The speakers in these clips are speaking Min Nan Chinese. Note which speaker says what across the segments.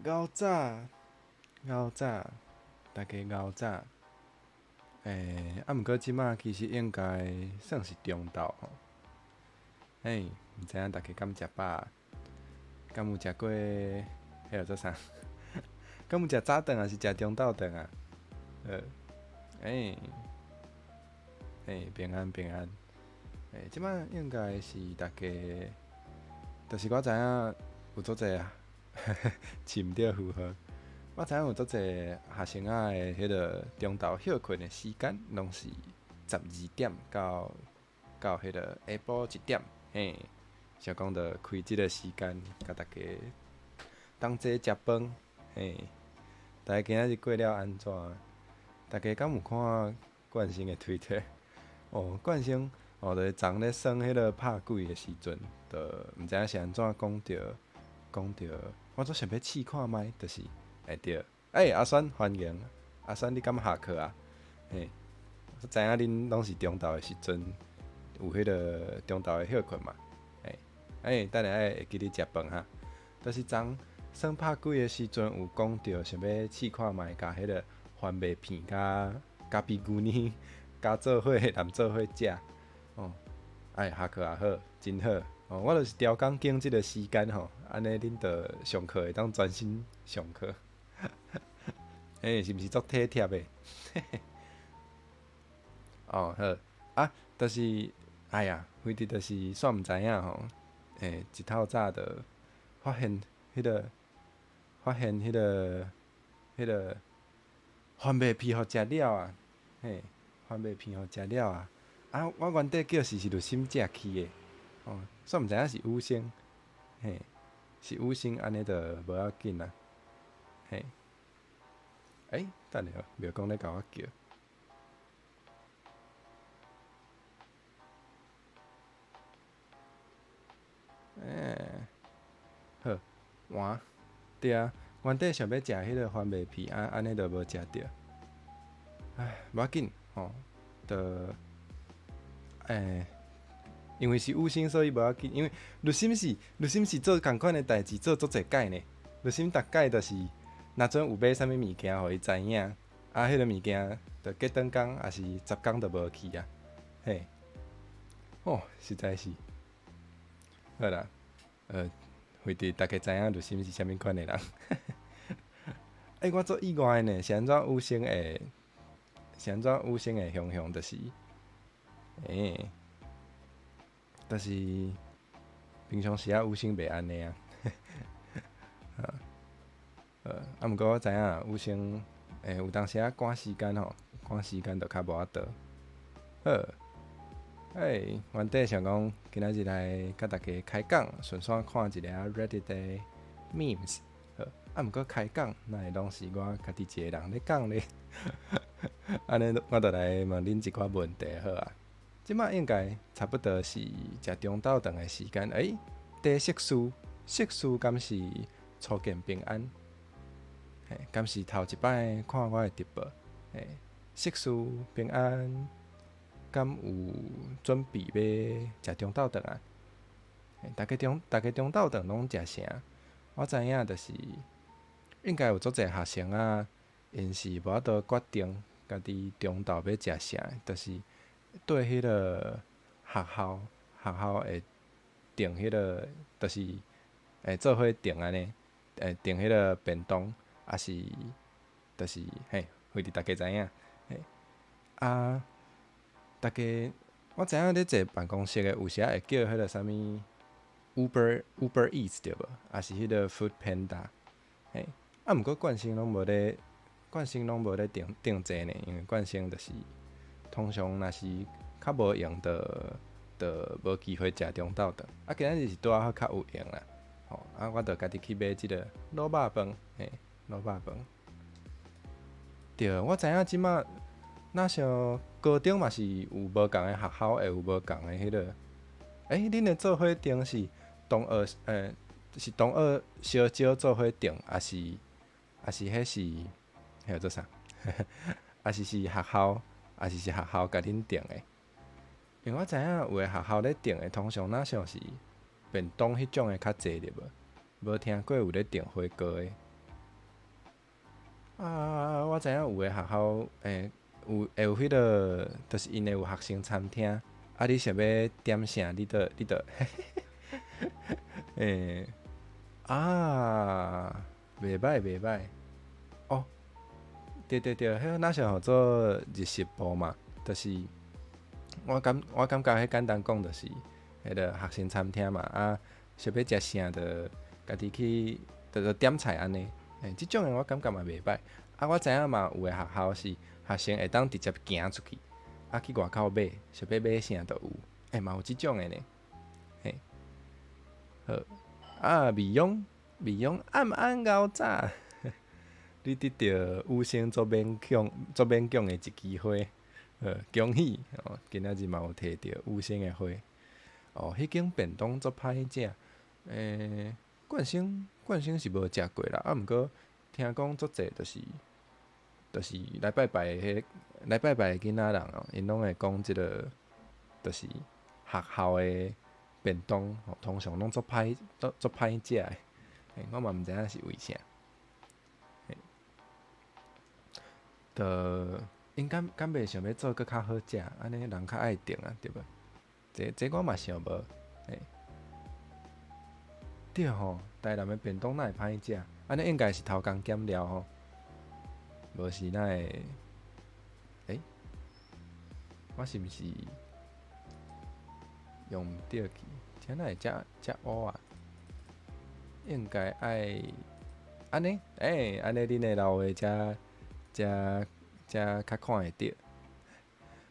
Speaker 1: 𠢕早，𠢕早，大家𠢕早。啊，毋過這馬其實應該算是中晝吼。嘿，毋知影大家敢食飽？敢有食過彼號做啥？敢有食早頓，抑是食中晝頓啊？欸，欸，平安平安。欸，這馬應該是大家，就是我知影有足濟飼毋著符號。我知影有足濟學生仔的彼個中晝歇睏的時間，攏是12點到彼個下晡1點，嘿，想講就開這個時間，共大家同齊食飯，嘿。大家今仔日過了按怎？大家敢有看冠生的推特？哦，冠生哦，就是昨咧耍彼個拍鬼的時陣，就毋知影是按怎講著講著，我足想欲試看覓，就是會對。欸，阿酸歡迎，阿酸你敢下課啊？嘿，我知影恁攏是中晝的時陣有彼個中晝的歇睏嘛？欸，欸，等下愛會記得食飯哈。就是昨耍拍鬼的時陣有講著想欲試看覓，共彼個番麥片佮咖啡牛奶加做伙攬做伙食。哦，哎，下課也好，真好。哦，我就是調工揀這個時間吼，按呢恁就上課會當專心上課。欸，是毋是足體貼的？哦，好，啊，就是，哎呀，非得就是煞毋知影吼。欸，一透早就發現彼個，發現彼個番麥片予食了啊！嘿，番麥片予食了啊！啊，我原底叫是律心食去的，哦，煞毋知影是雨生，嘿，是雨生按呢就無要緊啊，嘿。欸，等下，廟公咧共我叫。欸，好，換，對啊，原底想欲食彼個番麥片，啊，按呢就無食著。唉，無要緊，吼，就，欸，因為是雨生，所以無要緊。因為律心是做仝款的代誌，做足濟擺呢。律心逐擺就是。若陣有買啥物物件，予伊知影，啊，彼個物件就隔轉工，抑是10工就無去啊，嘿，哦，實在是，好啦，惠弟，大家知影律心是啥物款的人？欸，我足意外的呢，是按怎雨生會，是按怎雨生會雄雄，就是，欸，就是平常時啊，雨生袂按呢啊。啊，毋過我知影，雨生，欸，有當時仔趕時間吼，趕時間就較無法度。好，欸，原底想講今仔日來佮大家開講，順紲看一下 Reddit 的 memes。好，啊，毋過開講，哪會攏是我家己一個人咧講咧？按呢，我就來問恁一寡問題好啊。這馬應該差不多是食中晝頓的時間。欸，第碩士，碩士敢是初見平安？嘿，敢是頭一擺看我的直播？嘿，碩士平安，敢有準備欲食中晝頓啊？大家中晝頓攏食啥？我知影就是應該有足濟學生啊，𪜶是無法度決定家己中晝欲食啥，就是對彼個學校會訂彼個，就是會做伙訂按呢，會訂彼個便當。抑是，就是嘿，惠弟大家知影，嘿，啊，大家，我知影咧坐辦公室的有時仔會叫彼個啥物 Uber Eats 對無？抑是彼個 Food Panda，嘿，啊，毋過慣性攏無咧，慣性攏無咧訂訂這呢，因為慣性就是通常若是較無閒，就無機會食中晝頓。啊，今仔日是拄仔好較有閒啦，吼，啊，我就家己去買這個滷肉飯，嘿。滷肉飯，對，我知影這馬若像高中嘛是有無仝的學校，會有無仝的彼個。欸，恁的做伙訂是同學，欸，是同學相招做伙訂，抑是彼是彼號做啥？抑是是學校，抑是是學校共恁訂的？因為我知影有的學校咧訂的，通常若像是便當彼種的較濟對無？無聽過有咧訂火鍋的。啊，我知影有的學校，有會有彼個，就是𪜶會有學生餐廳。啊，你想欲點啥？你著，啊，袂䆀袂䆀。哦，對對對，彼個若是號做日食部嘛，就是我感覺彼簡單講就是彼个學生餐廳嘛，啊，想欲食啥就家己去，就點菜按呢。這種的我感覺嘛袂䆀。啊，我知影嘛有的學校是學生會當直接行出去，啊去外口買，想欲買啥都有，嘛有這種的呢。嘿，好，啊，未勇未勇暗暗𠢕早，你得著雨生足勉強足勉強的一支花，恭喜哦！今仔日嘛有摕著雨生的花。哦，彼間便當足歹食，冠生冠生是無食過啦，啊，毋過聽講足濟就是來拜拜的彼來拜拜的囡仔人哦，𪜶攏會講這个，就是學校的便當，通常攏足歹足歹食的，我嘛毋知影是為啥。就𪜶敢袂想欲做閣較好食，按呢人較愛訂啊，對無？這我嘛想無，對吼，台南的便當哪會歹食？按呢應該是偷工減料吼，無是哪會？我是毋是用毋著去？這哪會遮遮烏啊？應該愛按呢？按呢恁的老話才才才較看會著。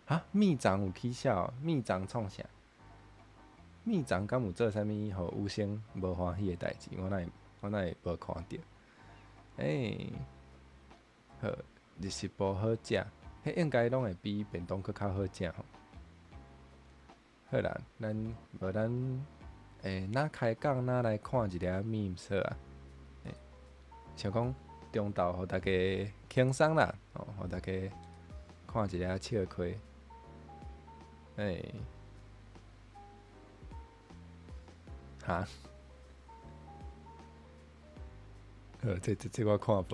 Speaker 1: 哈？秘藏有起痟？秘藏創啥？秘藏敢有做啥物予雨生無歡喜的代誌？我哪會無看著？好，日食部好食，彼應該攏會比便當閣較好食吼。好啦，咱無咱若開講，若來看一下 memes 好啊。想講中晝予大家輕鬆啦，哦，予大家看一下笑虧。哈？好，這我看無。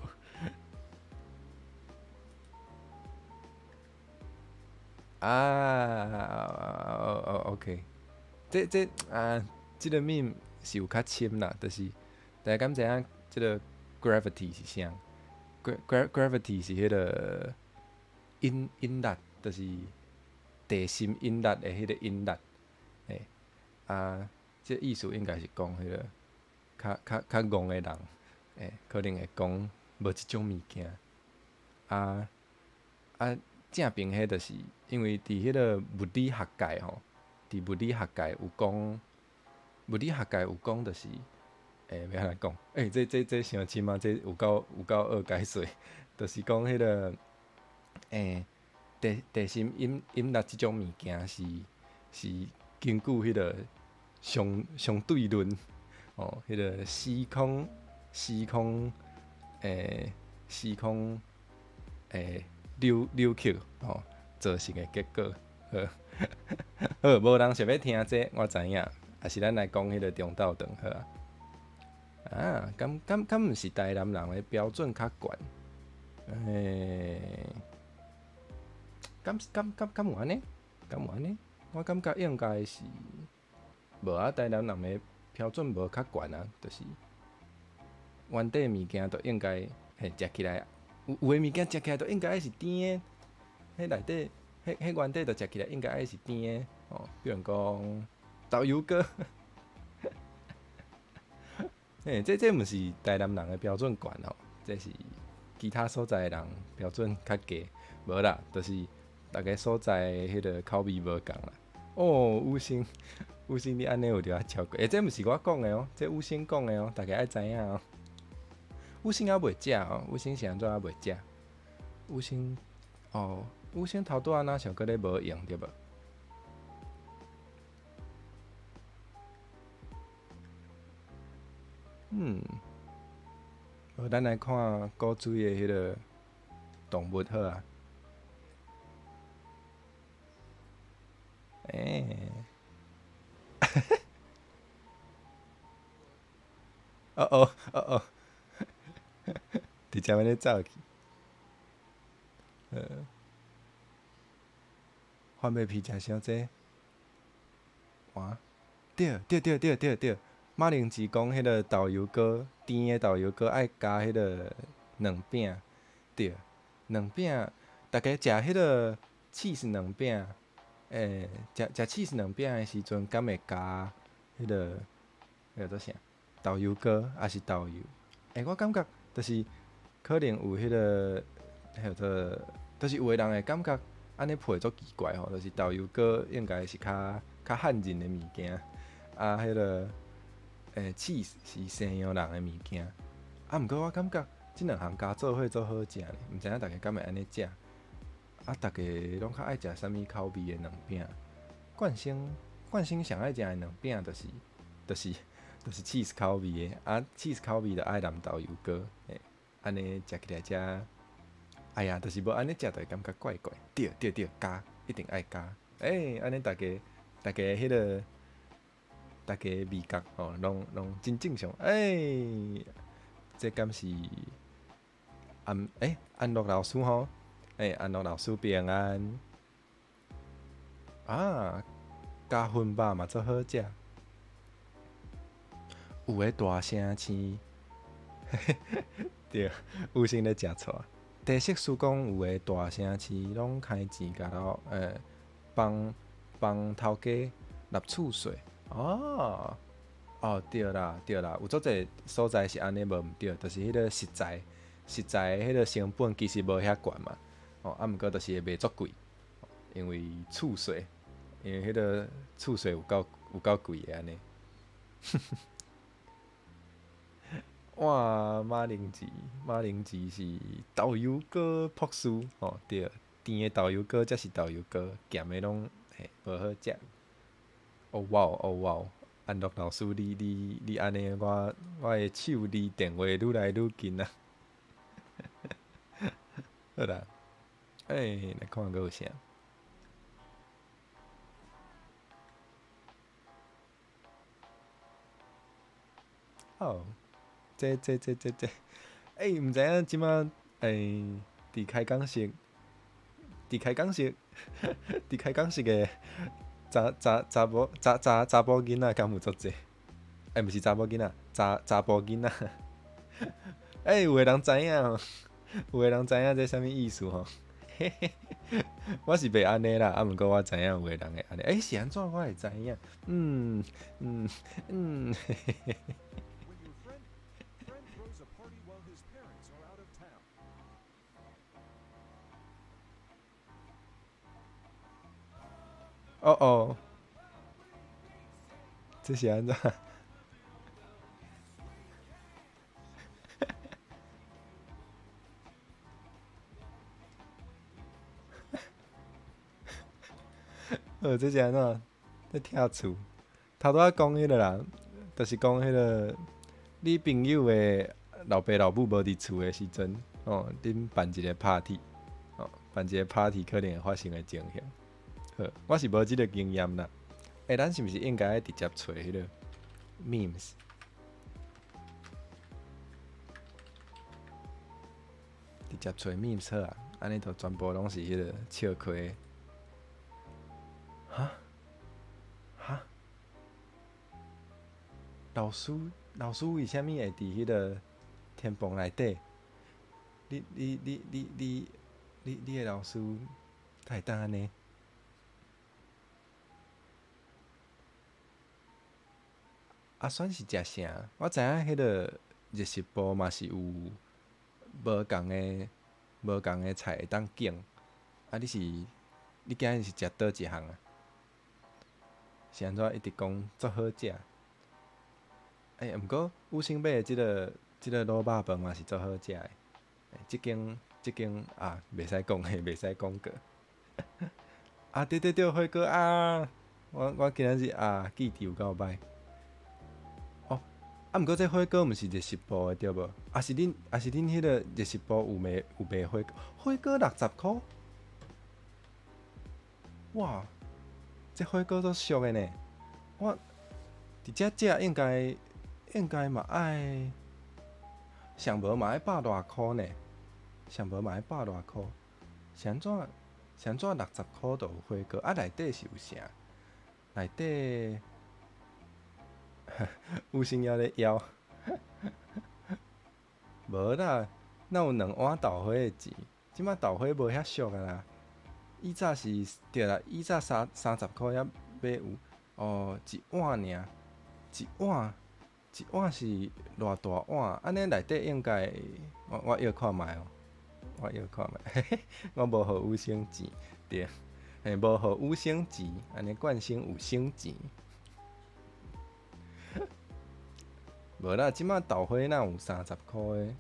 Speaker 1: 啊，哦哦，OK，這啊，這个 meme 是有較深啦，就是大家敢知影這个 gravity 是啥？gravity 是彼个引力，就是地心引力的彼个引力。啊，這意思應該是講彼个較戇的人，可能會講無這種物件。啊啊，正爿彼就是因為佇彼个物理學界吼，佇物理學界有講，物理學界有講就是，欲按怎講？這傷深啊！這有夠學解說，就是講彼个，地心引力這種物件是根據彼个相對論，哦，彼个時空扭曲吼造成的結果。好，好，無人想欲聽這，我知影。抑是咱來講彼个中晝頓好啊。啊，敢毋是台南人的標準較懸？敢有按呢？敢有按呢？我感覺應該是無啊，台南人的標準無較懸啊，就是原底物件都應該嘿食起來，有的物件食起來都應該愛是甜的，彼內底，彼原底都食起來應該愛是甜的哦。比如講豆油糕，這毋是台南人的標準懸哦，這是其他所在的人標準較低，無啦，就是逐个所在彼个口味無仝啦。哦，雨生，雨生，你按呢有著較超過，這毋是我講的哦，這雨生講的哦，大家愛知影哦。雨生猶袂食哦，雨生是按怎猶袂食？雨生，哦，雨生頭拄仔若像閣咧無閒對無？無咱來看古錐的彼个動物好啊。哦哦哦哦，直接按呢走去。番麥皮食傷濟，哇！對對對對對對，馬鈴薯講彼个豆油糕，甜的豆油糕愛加彼个卵餅，對，卵餅，逐家食彼个起司卵餅，食食起司卵餅的時陣，敢會加彼个彼个做啥？豆油糕抑是豆油？我感覺就是可能有彼个，彼個做，就是有的人會感覺按呢配足奇怪吼，就是豆油糕應該是較較漢人的物件，啊，彼个起司是西洋人的物件。啊，毋過我感覺這兩項加做伙足好食呢，毋知影逐家敢會按呢食？啊，逐家攏較愛食啥物口味的卵餅？慣生慣生上愛食的卵餅就是就是就是起司口味的，啊，起司口味就愛淋豆油糕，按呢食起來才，哎呀，就是無按呢食就會感覺怪怪。對對對，加一定愛加，按呢逐家逐家彼个逐家味覺吼，攏攏真正常。這敢是安安樂老師吼？安樂老師平安。啊，加熏肉嘛足好食。有的大城市，對，有先咧食錯。地色師講有的大城市攏開錢共老幫幫頭家納厝稅。哦，哦對啦對啦，有足濟所在是按呢無毋對，就是彼个實在實在彼个成本其實無遐懸嘛。哦，啊毋過就是會賣足貴，因為厝稅，因為彼个厝稅有夠有夠貴的按呢。哇，馬鈴薯，馬鈴薯是豆油糕博士吼，對，甜的豆油糕才是豆油糕，鹹的攏嘿無好食。哦哇哦哇，安樂老師你你你按呢，我我的手離電話愈來愈近啊。好啦，來看閣有啥？哦，這這這這這，毋知影這馬佇開講室，佇開講室，佇開講室的查查查某查查查埔囡仔敢有足濟？毋是查某囡仔，查查埔囡仔。有的人知影，有的人知影這啥物意思吼？嘿嘿，我是袂按呢啦，啊，毋過我知影有的人會按呢。是按怎我會知影？嗯嗯嗯，嘿嘿嘿。
Speaker 2: When your friend throws a party while his parents are out of town.
Speaker 1: 哦哦，這是按怎？這是按怎？咧拆厝，頭拄仔講彼个啦，就是講彼个你朋友的老爸老母無佇厝的時陣，哦，恁辦一个 party，哦，辦一個 party 可能會發生的情形。好，我是無這个經驗啦。咱是毋是應該直接揣彼个 memes？直接揣 memes 好啊，按呢就全部攏是彼个笑詼。哈？哈？老師，老師為啥物會佇彼个天棚內底？你、你、你、你、你、你、你的老師，敢會當按呢？阿選是食啥？我知影彼个熱食部嘛是有無仝的、無仝的菜會當揀。啊，你是你今日是食佗一項啊？是按怎一直講足好食？毋過五星買的這个這个滷肉飯嘛是足好食的。這間這間啊，袂使講的，袂使廣告。啊，對對對，火鍋啊！我我今仔日啊，記憶有夠歹。哦，啊，毋過這火鍋毋是熱食部的對無？抑是恁抑是恁彼个熱食部有賣有賣火鍋？火鍋60箍？哇！這火鍋足俗的呢。我佇遮食應該應該嘛愛上無嘛愛百外箍呢，上無嘛愛百外箍。是按怎？是按怎60箍就有火鍋？啊，內底是有啥？內底有先猶咧枵？無啦，哪有兩碗豆花的錢？這馬豆花無遐俗啊啦。以早是對啦，以早三十箍遐買有哦，一碗爾，一碗一碗是偌大碗？按呢內底應該我臆看覓哦，我臆看覓，我無予有省錢，對，嘿，無予有省錢，按呢冠生有省錢。無啦，這馬豆花哪有三十箍的？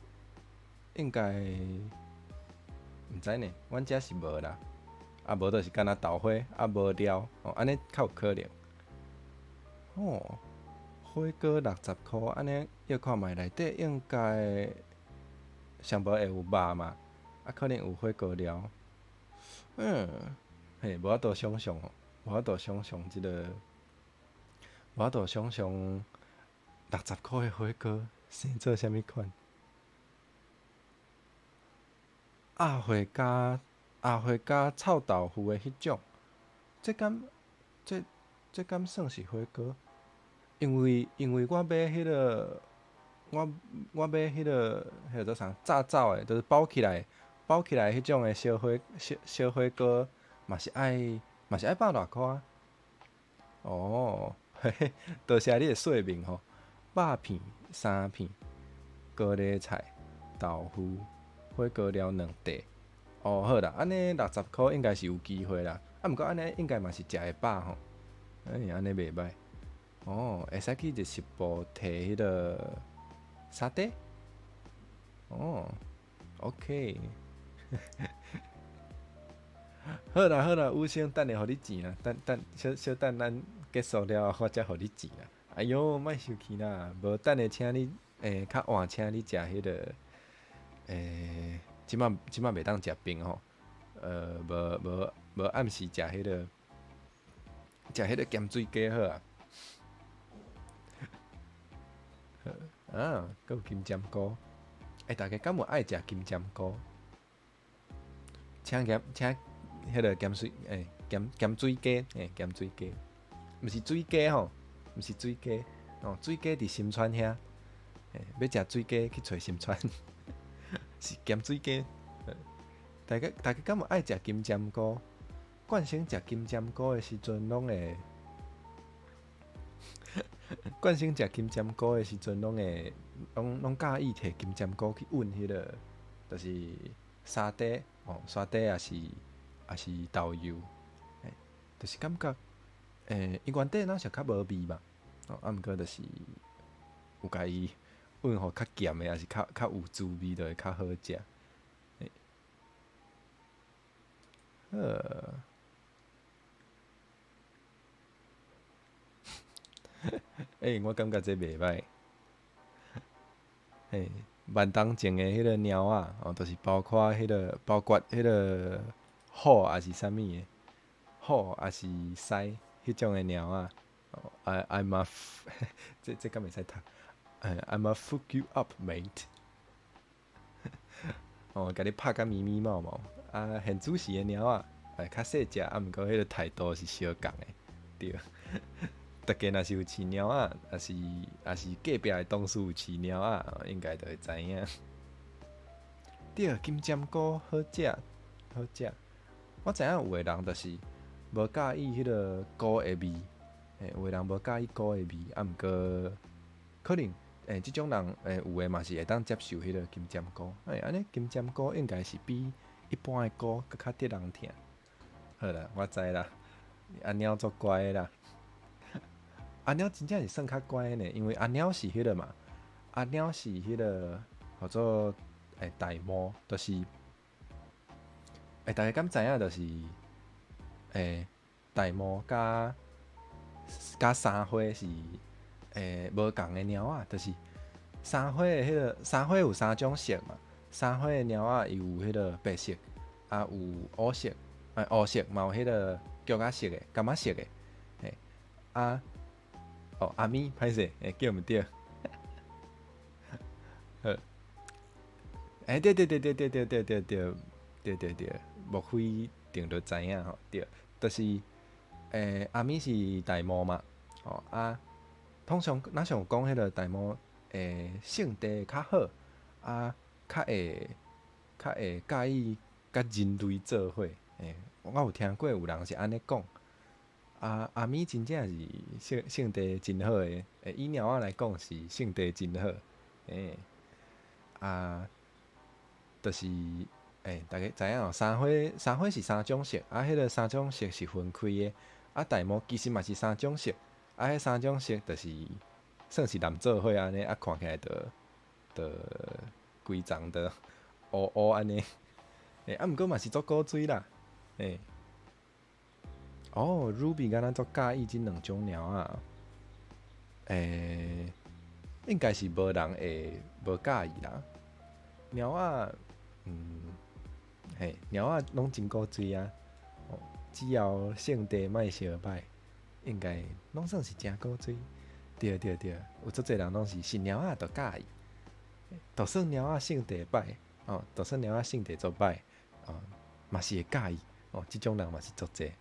Speaker 1: 應該毋知呢，阮遮是無啦。啊，無就是干焦豆花，啊無料，哦，按呢較有可能。哦，火鍋60箍，按呢臆看覓內底應該上無會有肉嘛，啊，可能有火鍋料。嘿，無法度想像哦，無法度想像這個，無法度想像六十箍的火鍋生做啥物款。鴨血加臭豆腐的彼種，這敢這敢算是火鍋？因為我買彼個，我買彼個，彼個做啥？炸走的，就是包起來彼種的小火鍋，嘛是愛百外箍啊。哦，嘿嘿，多謝你的說明吼。肉片三片，高麗菜、豆腐、火鍋料兩塊。哦，好啦，按呢六十箍應該是有機會啦。啊，毋過按呢應該嘛是食會飽吼。欸，按呢袂䆀。哦，會使去日食部提彼個沙嗲。哦，OK。好啦好啦，有先等下予你錢啦，等等小小等咱結束了後，我才予你錢啦。哎喲，莫生氣啦，無等下請你，欸，較晚請你食彼個，欸，這馬袂當食冰吼，無暗時食彼個鹹水雞好啊。啊，閣有金針菇，欸，大家敢有愛食金針菇？請鹹請彼個鹹水，欸，鹹水雞，欸，鹹水雞，毋是水雞吼，毋是水雞，哦，水雞佇新村遐，欸，欲食水雞去揣新村，是鹹水雞。大家敢有愛食金針菇？慣性食金針菇的時陣，攏會。慣性食金針菇的時陣，攏會，攏佮意提金針菇去塭彼個，就是沙嗲哦，沙嗲抑是豆油，欸，就是感覺，欸，伊原底若是較無味嘛，哦，啊，毋過就是有共伊塭予較鹹的，抑是較有滋味，就會較好食。欸，好。欸，我感覺這袂䆀。嘿，萬東種的彼個貓仔，哦，就是包括彼個虎，抑是啥物的，虎抑是獅彼種的貓仔。哦，I'm a，這敢會使讀？I'm a fuck you up, mate。哦，共你拍甲咪咪毛毛。啊，現主時的貓仔，欸，較細隻，啊，毋過彼個態度是相仝的，對。大家若是有飼貓仔，抑是隔壁的同事有飼貓仔，應該就會知影。對，金針菇好食，好食。我知影有的人就是無佮意彼個菇的味，欸，有的人無佮意菇的味，啊，毋過可能，欸，這種人，欸，有的嘛是會當接受彼個金針菇。欸，按呢金針菇應該是比一般的菇閣較得人疼。好啦，我知啦，阿貓足乖的啦。阿貓真正是算較乖的呢，因為阿貓是彼個嘛，阿貓是彼個號做欸玳瑁，就是欸大家敢知影？就是欸玳瑁佮三花是欸無仝的貓仔，就是三花的彼個三花有三種色嘛，三花的貓仔伊有彼個白色，啊有烏色，欸烏色嘛有彼個橘仔色的、柑仔色的，嘿啊。哦，阿咪，歹勢，欸，叫毋著。好，欸，對對對對對對對對對，對對對，莫非定律知影吼？對，就是阿咪是大毛嘛，吼啊，通常若像講彼个玳瑁性地較好，啊，較會佮意佮人類做伙，我有聽過有人是按呢講。啊，阿咪真正是性地真好的，以貓仔來講是性地真好，啊，就是大家知影哦，三花是三種色，啊，彼个三種色是分開的，啊，玳瑁其實嘛是三種色，啊，彼三種色就是算是濫做伙按呢，啊，看起來就規叢就烏烏按呢，啊，毋過嘛是足古錐啦，哦，Ruby 敢若足佮意這兩種貓仔，應該是無人會無佮意啦。貓仔，嘿，貓仔攏真古錐啊，只要性地莫相歹，應該攏算是誠古錐。對對對，有足濟人攏是是貓仔就佮意，就算貓仔性地歹，哦，就算貓仔性地足歹，哦，嘛是會佮意，哦，這種人嘛是足濟。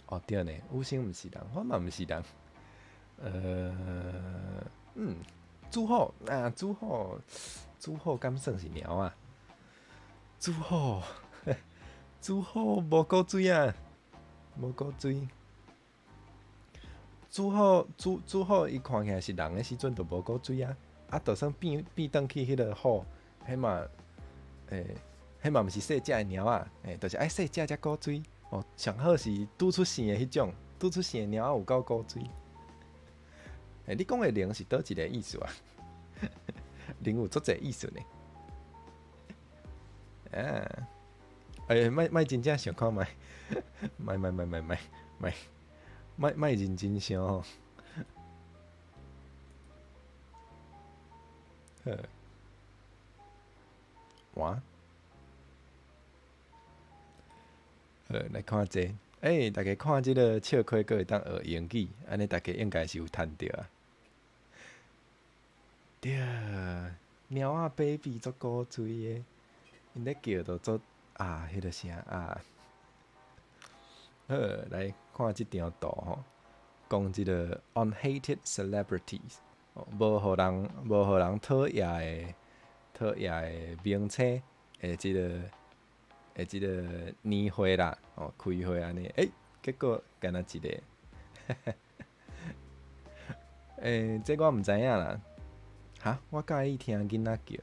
Speaker 1: 哦，對呢，有生毋是人，我嘛毋是人。豬虎啊，豬虎，豬虎敢算是貓仔？豬虎，豬虎無古錐啊，無古錐。豬虎，豬虎，伊看起來是人的時陣就無古錐啊。啊，就算變轉去彼个虎，彼嘛，彼嘛毋是細隻的貓仔，就是愛細隻才古錐。哦，上好是拄出生的彼種，拄出生的貓仔有夠古錐。你講的靈是佗一个意思啊？靈有足濟意思呢。啊，莫莫真正想看覓，莫莫莫莫莫莫莫莫認真想吼。好，哇！好，來看這個，大家看這个笑虧閣會當學英語，按呢大家應該是有趁著啊。對，貓仔 baby 足古錐的，𪜶咧叫都足啊，彼个聲啊。好，來看這張圖吼，講這个 unhated celebrities，無予人討厭的明星的這个。的這个年會啦，哦，開會按呢，結果干焦一个，這我毋知影啦，哈，我佮意聽囡仔叫，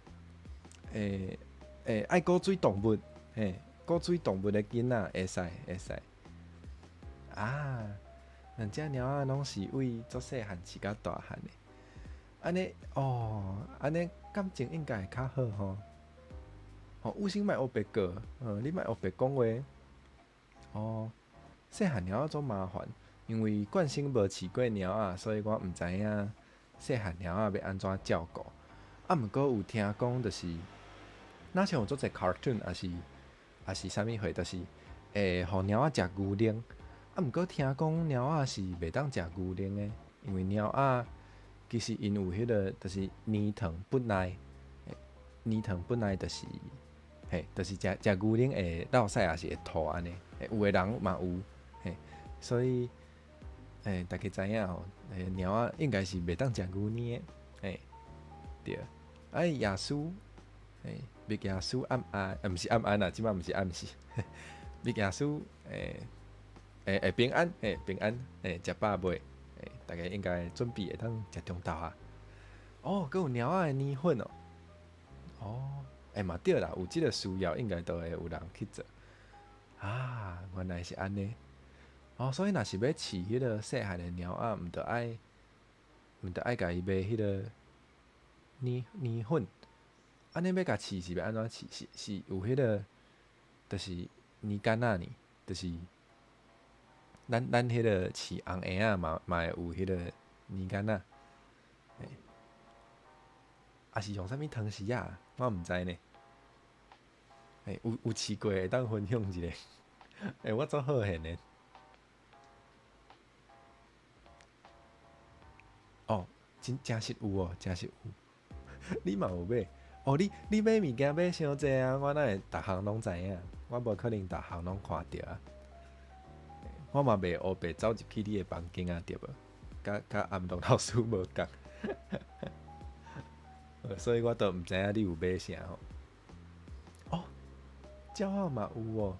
Speaker 1: 愛古錐動物，嘿，古錐動物的囡仔會使會使，啊，兩隻貓仔攏是為足細漢飼甲大漢的，按呢，哦，按呢感情應該會較好吼。哦，有生莫烏白告，你莫烏白講話。哦，細漢貓仔足麻煩，因為慣性無飼過貓仔，所以我毋知影細漢貓仔欲按怎照顧。啊，毋過有聽講，就是若像有足濟 cartoon，抑是啥物貨，就是會予貓仔食牛奶。啊，毋過聽講貓仔是袂當食牛奶的，因為貓仔其實𪜶有彼个就是乳糖不耐，乳糖不耐就是。嘿，就是食牛奶會落屎，抑是會吐按呢，有的人嘛有，嘿，所以，大家知影吼，貓仔應該是袂當食牛奶的，嘿，對。啊，耶穌，嘿，麥耶穌暗暗，毋是暗暗啦，這擺毋是暗時，麥耶穌，平安，嘿，平安，嘿，食飽未？大家應該準備會當食中晝啊。哦，閣有貓仔的奶粉哦，哦。嘛對啦，有這个需要，應該都會有人去做。啊，原來是按呢。哦，所以若是欲飼彼个細漢的貓仔，毋著愛共伊買彼个奶粉。按呢欲共飼是欲按怎飼？是有彼个，就是奶干仔呢，就是咱彼个飼紅嬰仔嘛會有彼个奶干仔。抑是用啥物湯匙仔？我毋知呢。有飼過會當分享一下。我足好現的。哦，真實有哦，真實有。你嘛有買？哦，你買物件買傷濟啊，我哪會逐項攏知影？我無可能逐項攏看著啊。我嘛袂烏白走入去你的房間啊，對無？佮安樂老師無仝，所以我都毋知影你有買啥吼。哦，鳥仔嘛有哦，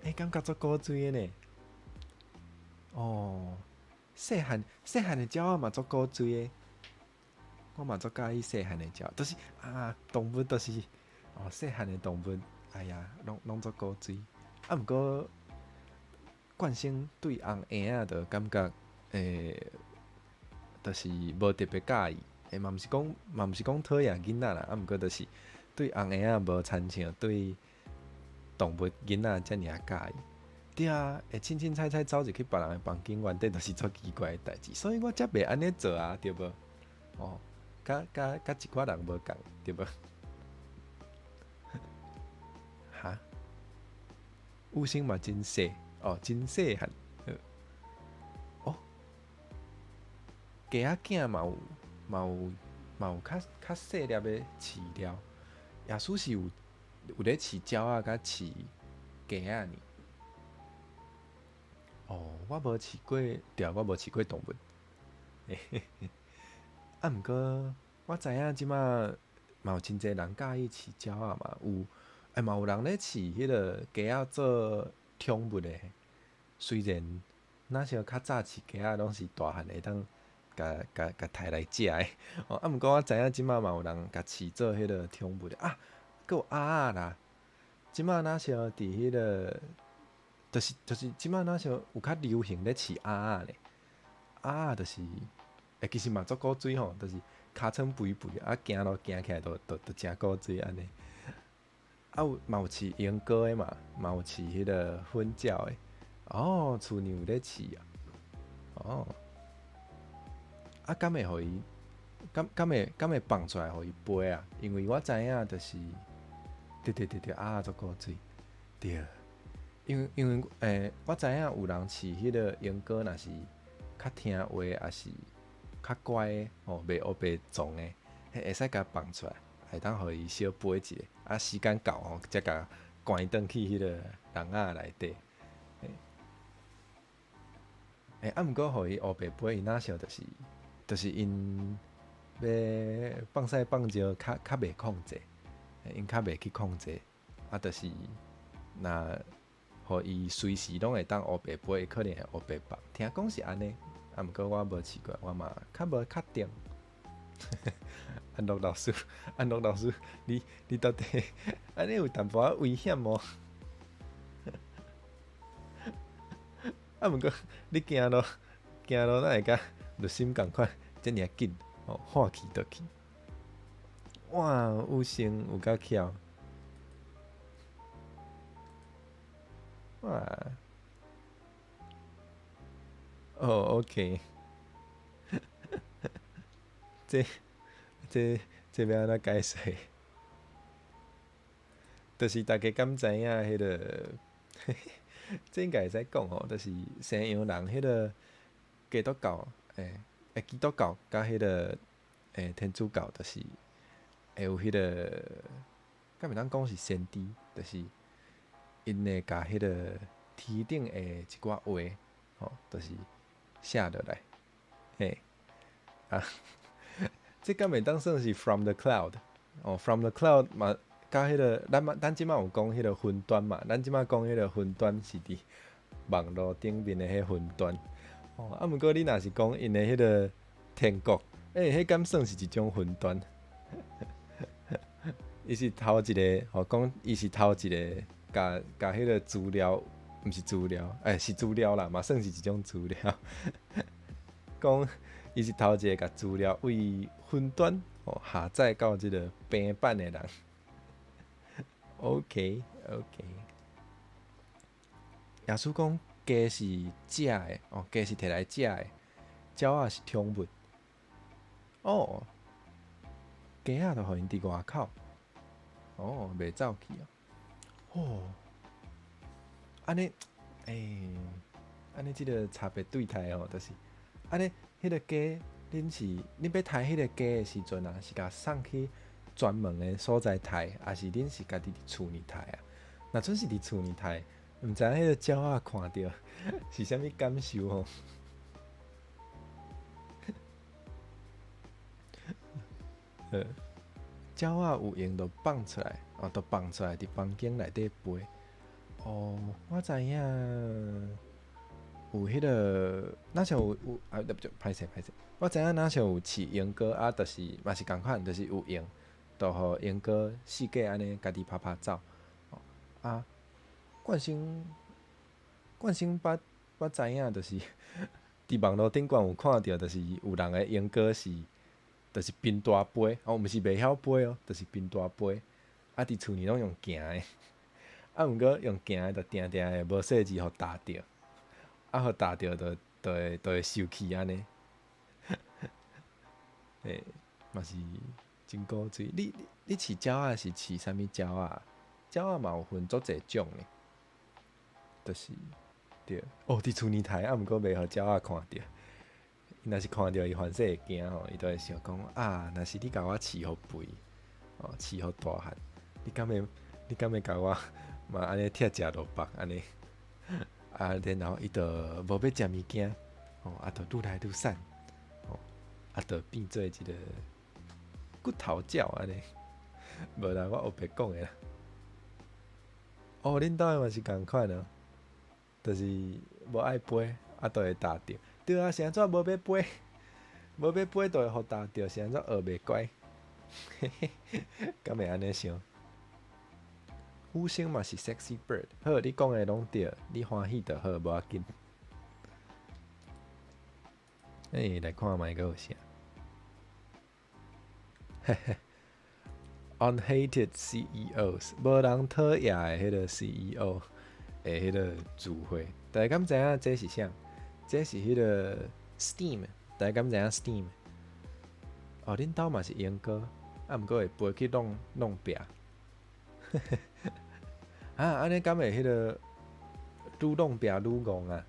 Speaker 1: 欸，感覺足古錐的呢。哦，細漢細漢的鳥仔嘛足古錐的，我嘛足佮意細漢的鳥，就是啊，動物都是哦，細漢的動物，哎呀，攏足古錐。啊，毋過慣性對紅嬰仔就感覺欸，就是無特別佮意，欸，嘛毋是講討厭囡仔啦，啊，毋過就是對紅嬰仔無親像對動物囡仔遮爾仔佮意。對啊，會凊凊彩彩走入去別人的房間，原底就是足奇怪的代誌，所以我才袂按呢做啊，對無？哦，佮一寡人無仝，對無？哈？有生嘛真細，哦，真細漢。哦，雞仔囝嘛有較細粒的飼料，耶穌是有咧飼鳥仔，佮飼雞仔呢。哦，我無飼過，對，我無飼過動物。啊，毋過我知影這馬嘛有真濟人佮意飼鳥仔嘛，有，欸，嘛有人咧飼彼個雞仔做寵物的。雖然若像較早飼雞仔攏是大漢會當共刣來食的，哦，啊，毋過我知影這馬嘛有人共飼做彼個寵物的。啊，閣有鴨仔啦，這馬若像佇彼個，就是這馬若像有較流行咧飼鴨仔咧，鴨仔就是，欸，其實嘛足古錐吼，就是尻川肥肥，啊，行路行起來都誠古錐按呢。啊有嘛有飼鸚鵡的嘛，嘛有飼彼個粉鳥的。哦，厝裡有咧飼啊。哦，啊，敢會予伊，敢會放出來予伊飛啊？因為我知影就是，對對對對，鴨仔足古錐，對。因為我知影有人飼彼個鸚鵡，若是較聽話，抑是較乖的，吼，袂烏白傱的，會使共放出來，會當予伊小飛一下。啊，時間到吼，才共關轉去彼個籠仔內底。欸，啊，毋過予伊烏白飛，伊若想就是𪜶欲放屎放尿較袂控制，𪜶較袂去控制，啊，就是若予伊隨時攏會當烏白飛，可能會烏白放。聽講是按呢，啊，毋過我無飼過，我嘛較無確定。安樂老師，安樂老師，你到底按呢有淡薄仔危險無？啊，毋過你行路行路，哪會佮律心仝款，遮爾緊哦，喊去就去。哇，有型有夠巧。哇！哦，OK。這欲按怎解釋？就是大家敢知影彼個？這應該會使講吼，就是西洋人彼個基督教，欸欸，基督教佮彼個欸天主教，就是會有彼個，敢會當講是先知，就是𪜶會共彼個天頂的一寡話，吼，就是寫落來，嘿，啊，這敢會當算是 from the cloud，哦，from the cloud 嘛，佮彼個咱嘛，咱這馬有講彼個雲端嘛，咱這馬講彼個雲端是佇網路頂面的彼雲端，哦，啊，毋過你若是講𪜶的彼個天國，欸，彼敢算是一種雲端？伊是頭一個，吼，講伊是頭一個，共彼個資料，毋是資料，欸，是資料啦，嘛算是一種資料。講伊是頭一個共資料為雲端哦下載到這個平板的人。OK OK。耶穌講雞是食的，哦，雞是摕來食的，鳥仔是寵物。哦，雞仔就予𪜶佇外口，哦，袂走去啊。哦，按呢，欸，按呢，這個差別對待哦，就是按呢，彼個雞，恁是恁欲刣彼個雞的時陣啊，是共送去專門的所在刣，抑是恁是家己佇厝裡刣啊？若準是佇厝裡刣，毋知影彼個鳥仔看著是啥物感受吼？鳥仔有閒就放出來，哦，就放出來佇房間內底飛。哦，我知影有彼個，若像有啊，對不對，歹勢歹勢，我知影若像有飼鸚哥啊，就是嘛是仝款，就是有閒，就予鸚哥四界按呢家己趴趴走。啊，冠生冠生捌捌知影，就是佇網路頂懸有看著，就是有人的鸚哥是，就是貧大飛，哦，毋是袂曉飛哦，就是貧大飛。啊，佇厝裡攏用行的，啊，毋過用行的，就定定會無細緻予踏著，啊，予踏著就會生氣按呢。欸，嘛是真古錐。你飼鳥仔是飼啥物鳥仔？鳥仔嘛有分足濟種呢，就是對。哦，佇厝裡刣，啊，毋過袂予鳥仔看著。伊若是看著伊凡勢會驚吼，伊就會想講啊，若是你共我飼予肥，哦，飼予大漢，你敢會共我嘛按呢拆食落腹按呢？啊，然後伊就無欲食物件，吼，啊，就愈來愈瘦，吼，啊，就變做一個骨頭鳥按呢。無啦，我烏白講的啦。哦，恁兜的嘛是仝款哦，就是無愛飛，啊，就會踏著。對啊，是按怎無欲飛？無欲飛就會予踏著，是按怎學袂乖？嘿嘿，敢會按呢想？虎星嘛是 sexy bird，好，你講的攏對，你歡喜就好，無要緊。欸，來看覓閣有啥？嘿嘿，Unhated CEOs，無人討厭的彼個 CEO 的彼個聚會，大家敢知影這是啥？這是彼個 Steam，大家敢知影 Steam？哦，恁兜嘛是鸚哥，啊，毋過會飛去弄弄壁。啊，按呢敢會彼個愈弄壁愈戇啊？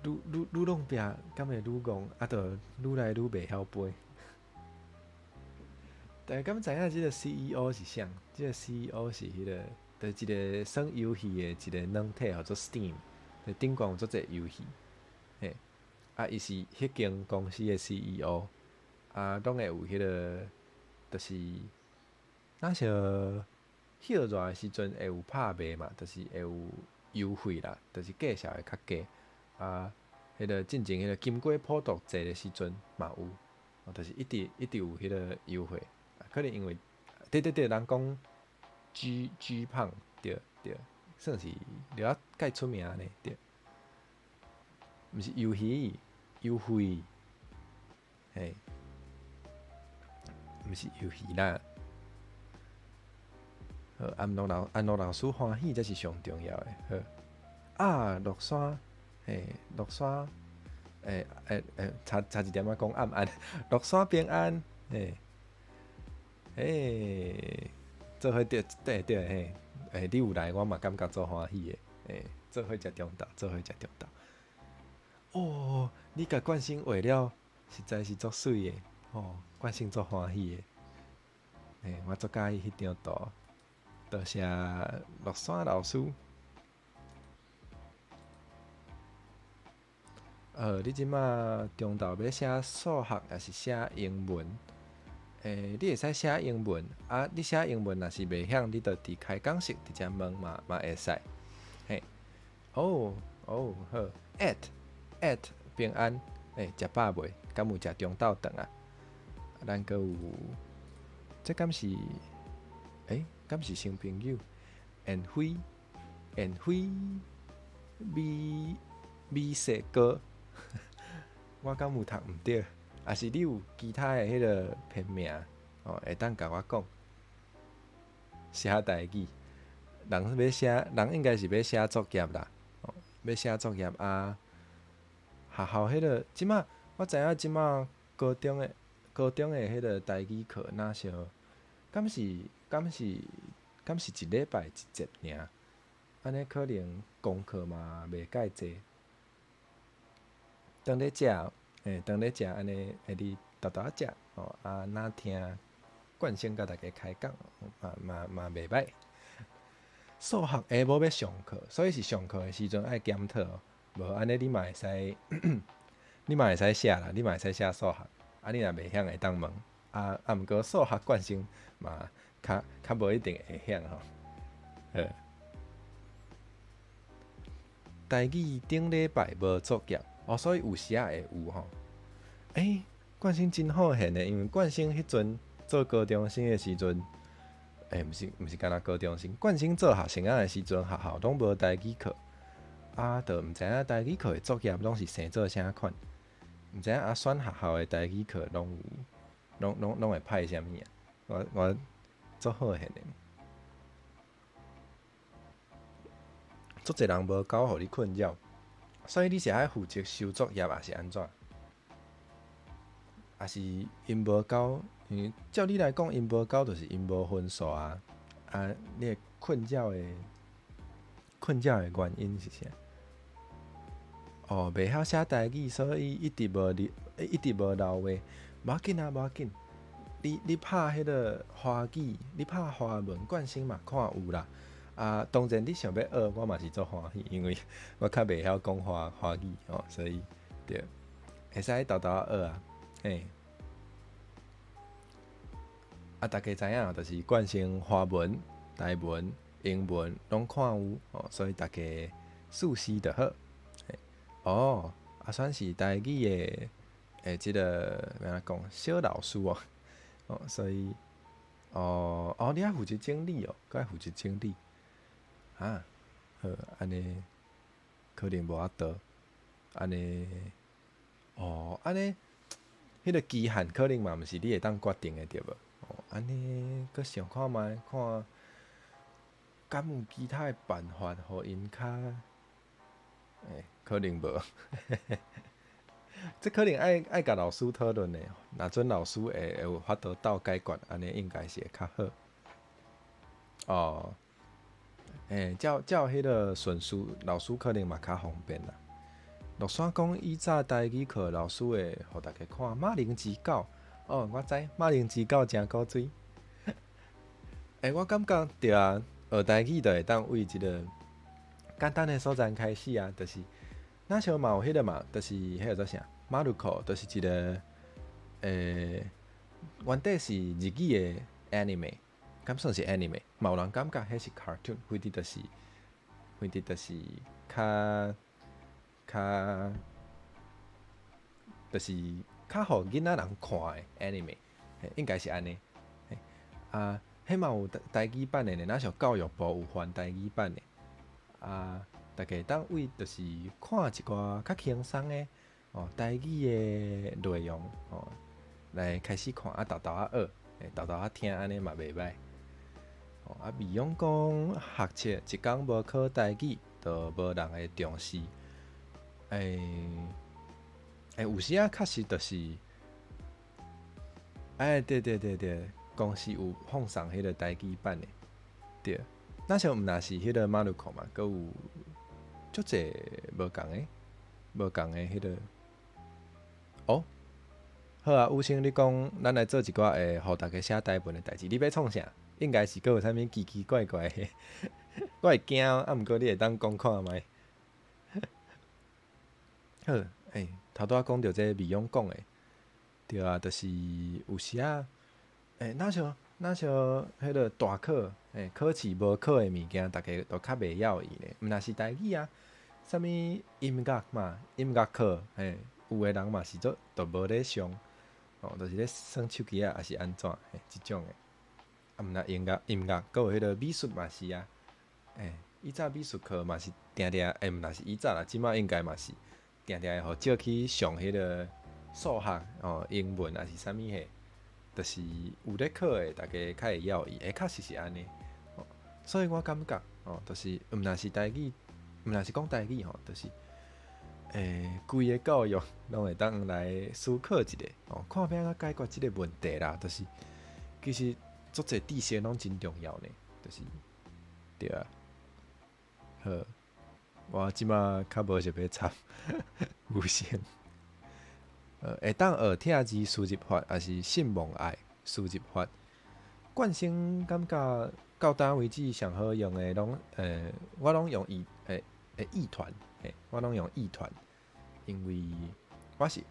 Speaker 1: 愈弄壁，敢會愈戇？啊，就愈來愈袂曉飛。大家敢知影這個 CEO 是啥？這個 CEO 是彼個，就是一個耍遊戲的一個軟體，號做 Steam。頂懸有足濟遊戲，嘿，啊，伊是彼間公司的 CEO，啊，攏會有彼個，就是若像歇熱的時陣會有拍賣嘛，就是會有優惠啦，就是價數會較低。啊，彼個進前彼個金瓜普渡節的時陣嘛有，就是一直一直有彼個優惠。可能因為，對對對，人講 G G 胖，對對，算是了蓋出名呢，對。毋是遊戲，優惠，嘿，毋是遊戲啦。好，安樂老師歡喜，才是上重要的。好，啊，樂山，嘿，樂山，欸欸欸，差一點仔講暗安，樂山平安，嘿，嘿，做伙對對對嘿，欸，你有來，我嘛感覺足歡喜的，欸，做伙食中晝，做伙食中晝。哦，你共冠生畫了，實在是足媠的，吼，冠生足歡喜的，欸，我足佮意彼張圖，多謝樂山老師。你這馬中晝欲寫數學，抑是寫英文？欸，你會使寫英文，啊，你寫英文若是袂曉，你就佇開講室直接問嘛，嘛會使。嘿，哦哦好，at at 平安，欸，食飽未？敢有食中晝頓啊？咱閣有，這敢是？欸，敢是新朋友？燕飛，燕飛，美美雪哥，我敢有讀毋對？抑是你有其他的彼個片名哦，會當共我講。寫台語，人欲寫，人應該是欲寫作業啦，哦，欲寫作業啊。學校彼個，這馬我知影，這馬高中的彼個台語課，若像敢是一禮拜一節爾？按呢可能功課嘛袂蓋濟。當咧食，欸，當咧食按呢，會佇沓沓仔食吼，啊，若聽冠生佮大家開講，嘛嘛嘛袂䆀。數學下晡欲上課，所以是上課的時陣愛檢討，無按呢你嘛會使，你嘛會使寫啦，你嘛會使寫數學。啊，你若袂曉會當問，啊啊，毋過數學慣性嘛，較較無一定會曉吼。好，台語頂禮拜無作業，哦，所以有時仔會有吼。欸，冠生真好現的，因為冠生彼陣做高中生的時陣。欸，毋是毋是干焦高中生，冠生做學生仔的時陣，學校攏無台語課，啊，就毋知影台語課的作業攏是生做啥款，毋知影阿選學校的台語課攏有，攏攏攏會派啥物啊？我我足好現的，足濟人無交予你困擾，所以你是愛負責收作業，抑是按怎？抑是𪜶無交？因為照你來講，𪜶無交就是𪜶無分數啊！啊，你會困擾的困擾的原因是啥？哦，袂曉寫台語，所以一直無留，一直無留話。無要緊啊，無要緊。你你拍彼個華語，你拍華文，慣性嘛看有啦。啊，當然你想欲學，我嘛是足歡喜，因為我較袂曉講華華語哦，所以對，會使沓沓仔學啊，嘿。啊，大家知影，就是慣性華文、台文、英文攏看有哦，所以大家試試就好。哦，啊，算是台語的的這个欲按怎講，小老師哦，哦，所以，哦哦，你愛負責整理哦，閣愛負責整理，啊，好，按呢可能無法度，按呢，哦，按呢，彼个期限可能嘛毋是你會當決定的對無？哦，按呢，閣想看覓，看敢有其他的辦法，予𪜶較，欸，可能無，這可能愛愛共老師討論的，若準老師會會有法度鬥解決，按呢應該是會較好。哦，欸，照照彼个順序，老師可能嘛較方便啦。落山講以早台語課老師會予大家看《馬鈴之狗》，哦，我知《馬鈴之狗》誠古錐。欸，我感覺對啊，學台語就會當為這个簡單的所在開始啊，就是若像嘛有彼个嘛，就是彼个叫啥？馬ルコ，就是一个欸，原底是日語的 anime，敢算是 anime？嘛有人感覺彼是 cartoon，反正就是，反正就是較較，就是較予囡仔人看的 anime，應該是按呢。啊，彼嘛有台台語版的呢，若像教育部有翻台語版的。啊，大家會當為就是看一寡較輕鬆的哦，台語的內容哦，來開始看啊，沓沓仔學，沓沓仔聽，按呢嘛袂䆀。哦，啊，未用講學測一工無考台語，就無人會重視。欸，欸，有時仔確實就是，欸，對對對對，公司有放送彼个台語版的，對。若像毋若是彼个馬ルコ嘛，閣有足濟無仝的，無仝的彼个。哦，好啊，有生你講，咱來做一寡會予大家寫台文的代誌，你欲創啥？應該是閣有啥物奇奇怪怪的，我會驚，啊，毋過你會當講看覓。好，欸，頭拄仔講著這未用講的，對啊，就是有時仔，欸，若像若像彼个大考，欸，考試無考的物件，大家都較袂曉伊呢。毋若是台語啊，啥物音樂嘛，音樂課，欸，有的人嘛是做都無咧上，哦，就是咧耍手機仔，抑是按怎，嘿，這種的。啊，毋若音樂，音樂，閣有彼个美術嘛是啊，欸，以早美術課嘛是定定，欸，毋若是以早啦，這馬應該嘛是定定會予借去上彼个數學哦、英文抑是啥物嘿，就是有咧考的，大家較會曉伊，欸，確實是按呢。哦，所以我感覺哦，就是毋若是台語，毋若是講台語吼，就是欸，規個教育攏會當來思考一下，哦，看欲按怎解決這个問題啦，就是其實足濟知識攏真重要呢，就是對啊。好，我這馬較無想欲插有線。會當學拆字輸入法，抑是信望愛輸入法。慣性感覺到今為止上好用的攏，我攏用意欸意團，嘿，我攏用意團，因為我是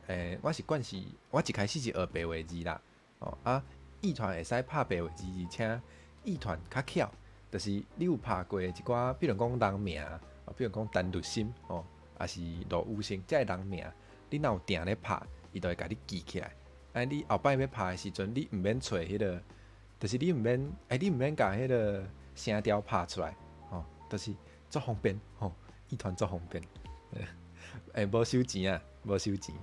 Speaker 1: 慣勢，我一開始是學白話字啦，哦啊，意團會使拍白話字，而且意團較巧，就是你有拍過一寡，比如講人名，比如講陳日新，哦，抑是盧宇盛，這个人名，你若有定咧拍，伊就會共你記起來。啊，你後擺欲拍的時陣，你毋免揣彼个，就是你毋免共彼个聲調拍出來，吼，就是足方便，吼，意團足方便。欸，無收錢啊，無收錢。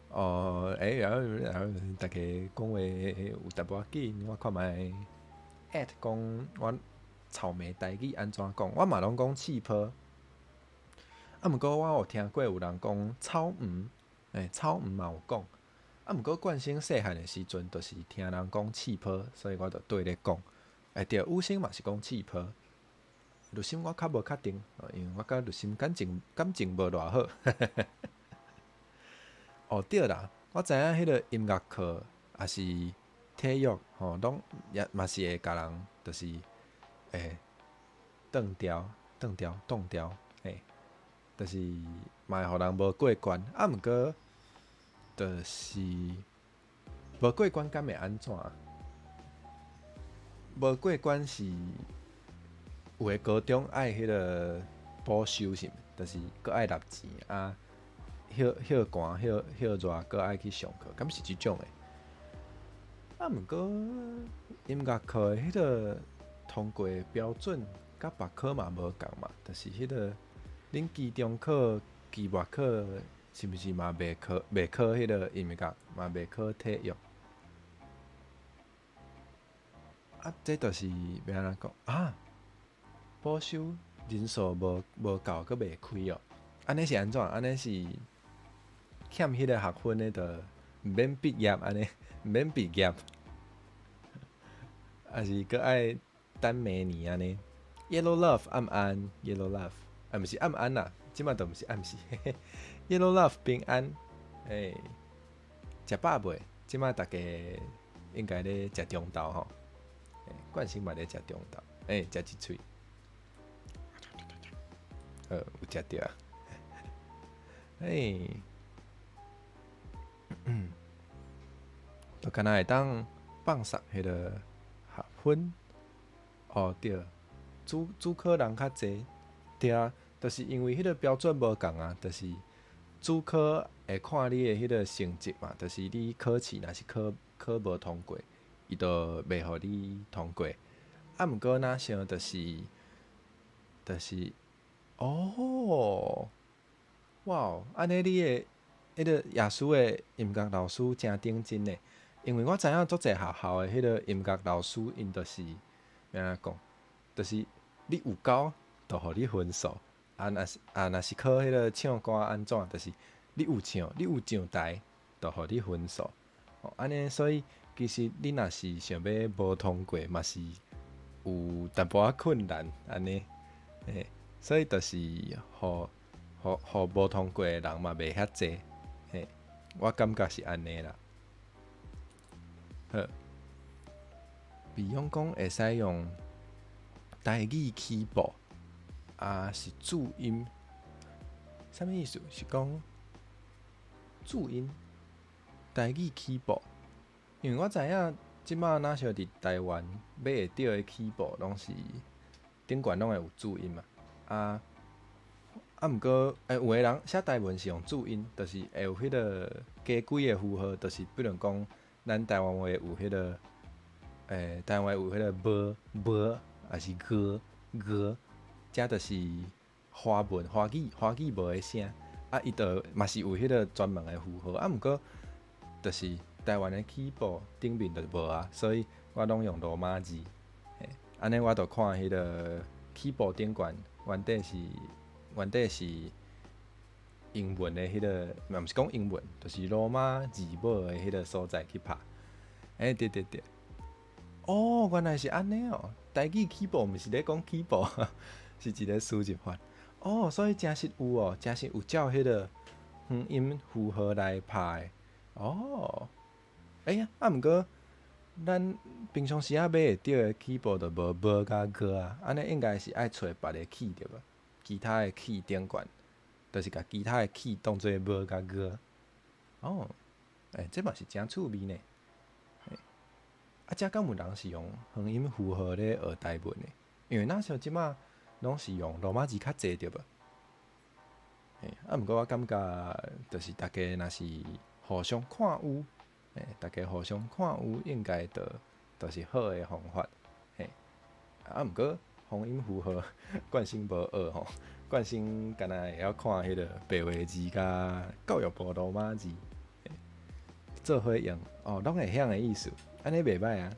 Speaker 1: 哦，欸，然後大家講話有淡薄仔緊，我看覓 at 講阮草莓台語按怎講，我嘛攏講刺泡。啊，毋過我有聽過有人講草黃，欸，草黃嘛有講。啊，毋過慣性細漢的時陣，就是聽人講刺泡，所以我就綴咧講。欸，對，宇盛嘛是講刺泡。日新我較無確定，因為我佮日新感情無偌好。哦，對啦，我知影彼个音樂課抑是體育吼，攏也嘛是會共人，就是會斷掉、斷掉、凍掉，嘿，就是嘛會予人無過關。啊，毋過就是無過關，敢會按怎？無過關是有的高中愛彼个補修是毋？就是閣愛納錢啊，歇歇寒、歇歇熱，閣愛去上課，敢是這種的？啊，毋過音樂課的彼个通過標準，佮別科嘛無仝嘛，就是彼个恁期中考、期末考，是毋是嘛袂考彼个音樂，嘛袂考體育？啊，這就是欲按怎講啊？補修人數無夠，閣袂開哦。按呢是按怎？按呢是欠彼个學分的，就毋免畢業按呢，毋免畢業，抑是閣愛等明年按呢？Yellow Love 暗安，Yellow Love 啊，毋是暗安啦，這馬都毋是暗時。Yellow Love 平安，欸，食飽未？這馬大家應該咧食中晝吼，慣性嘛咧食中晝，欸，食一喙，好，有食著啊，欸，就敢若會當放鬆彼个學分，哦對，主考人較濟，對啊，就是因為彼个標準無仝啊，就是主考會看你的彼个成績嘛，就是你考試若是考無通過，伊就袂予你通過。啊，毋過若像就是哦，哇，按呢你的彼个耶穌的音樂老師誠認真呢，因為我知影足濟學校的彼个音樂老師，𪜶就是欲按怎講，就是你有交，就予你分數。啊，若是考彼个唱歌按怎，就是你有唱，你有上台，就予你分數。哦，按呢，所以其實你若是想欲無通過，嘛是有淡薄仔困難按呢，嘿，所以就是予無通過的人嘛袂遐濟，嘿，我感覺是按呢啦。好，比方講會使用台語起步，啊是注音，啥物意思？是講注音台語起步，因為我知影這馬若像佇台灣買會著的起步，攏是頂懸攏會有注音嘛。啊，毋過，欸，有的人寫台文是用注音，就是會有彼个加幾个符號，就是比如講，咱台灣話有彼个，欸，台灣話有彼个無無，抑是個個，這就是華文華語無的聲，啊，伊就嘛是有彼个專門的符號，啊，毋過，就是台灣的起步頂面就無啊，所以我攏用羅馬字，嘿，按呢我就看彼个起步頂懸原底是英文的彼个，嘛毋是講英文，就是羅馬字母的彼个所在去拍。欸，對對對，哦，原來是按呢哦，台語起步毋是咧講起步，是一个輸入法。哦，所以誠實有哦，誠實有照彼个方音符號來拍的。哦，欸呀，啊，毋過咱平常時仔買會著的 keyboard 就無無佮 G 啊，按呢應該是愛揣別个 key 對無？其他的 key 頂懸，就是共其他的 key 當做無佮 G。哦，欸，這嘛是誠趣味呢。啊，遮敢有人是用方音符號咧學台文的？因為若像這馬攏是用羅馬字較濟對無？嘿，啊，毋過我感覺，就是逐家若是互相看有，嘿，逐家互相看有，應該就是好的方法。嘿，啊，毋過方音符號慣性無學吼，慣性敢若會曉看彼个白話字佮教育部羅馬字，做伙用哦，攏會曉的意思，按呢袂䆀啊，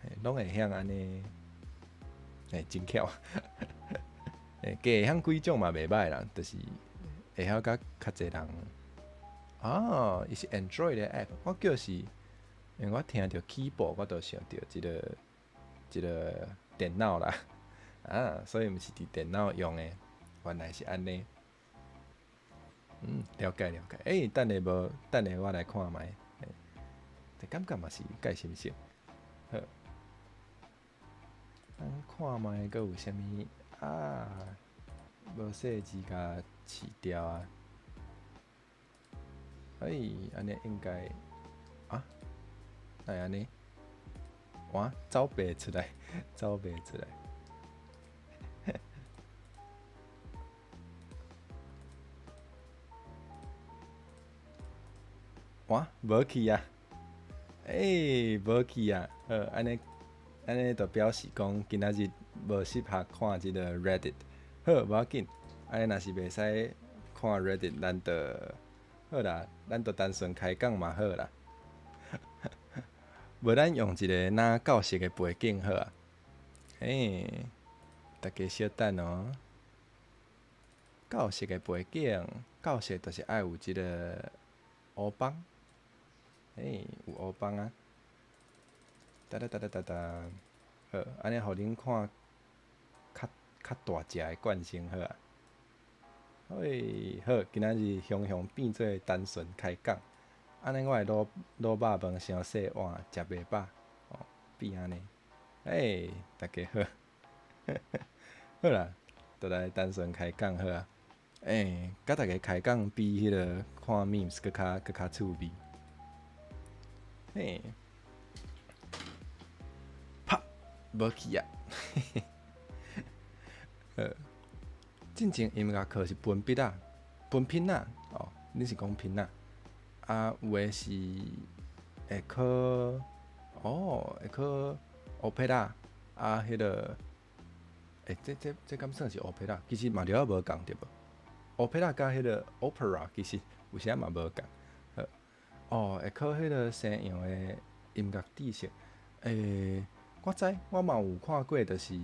Speaker 1: 嘿，攏會曉按呢，欸，真巧，欸，加會曉幾種嘛袂䆀啦，就是會曉佮較濟人。啊，伊是 Android 的 app，我叫是，因為我聽著 keyboard，我就想著這個電腦啦，啊，所以毋是佇電腦用的，原來是按呢。嗯，了解了解。欸，等下無，等下我來看覓，欸，這感覺嘛是蓋心性。好，咱看覓閣有啥物啊？無細字共飼掉啊！哎，按呢應該啊？哪會按呢？哇，走袂出來，走袂出來。哇，無去啊！欸，無去啊！好，按呢，按呢就表示講今仔日無適合看這个 Reddit。好，無要緊，按呢若是袂使看 Reddit，咱就好啦，咱就單純開講嘛好啦。無咱用一个若教室的背景好啊。欸，大家小等哦。教室的背景，教室就是愛有這个烏枋。欸，有烏枋啊！噠噠噠噠噠噠，好，按呢予恁看較較大隻的慣性好啊。嘿，好，今仔日雄雄變做單純開講，按呢我會滷滷肉飯傷細碗，食袂飽，哦，變按呢。欸，大家好，好啦，就來單純開講好啊。欸，佮大家開講比彼个看 memes 閣較閣較趣味。嘿，啪，無去啊！好，進前音樂課是文筆仔，文憑仔哦，你是講憑仔？啊，有的是會考，哦，會考烏皮仔，啊，彼个，欸，這敢算是烏皮仔？其實嘛著仔無仝對無？烏皮仔佮彼个 opera 其實有時仔嘛無仝。好，哦，會考彼个西洋的音樂知識，欸，我知，我嘛有看過，就是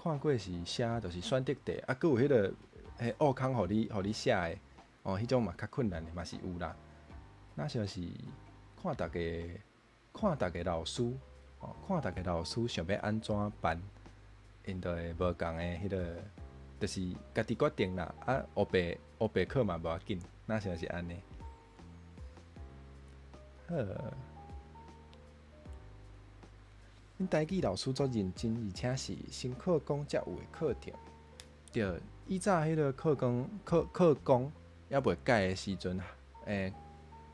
Speaker 1: 看過是寫，就是選擇題，啊，閣有彼个彼挖空予你寫的，哦，彼種嘛較困難的嘛是有啦。若像是看逐家，看逐家老師，哦，看逐家老師想欲按怎辦，𪜶就會無仝的彼个，就是家己決定啦。啊，烏白烏白考嘛無要緊，若像是按呢。好，恁台語老師足認真，而且是新課綱才有的課程。對，以早彼个課綱課課綱猶未改的時陣，欸，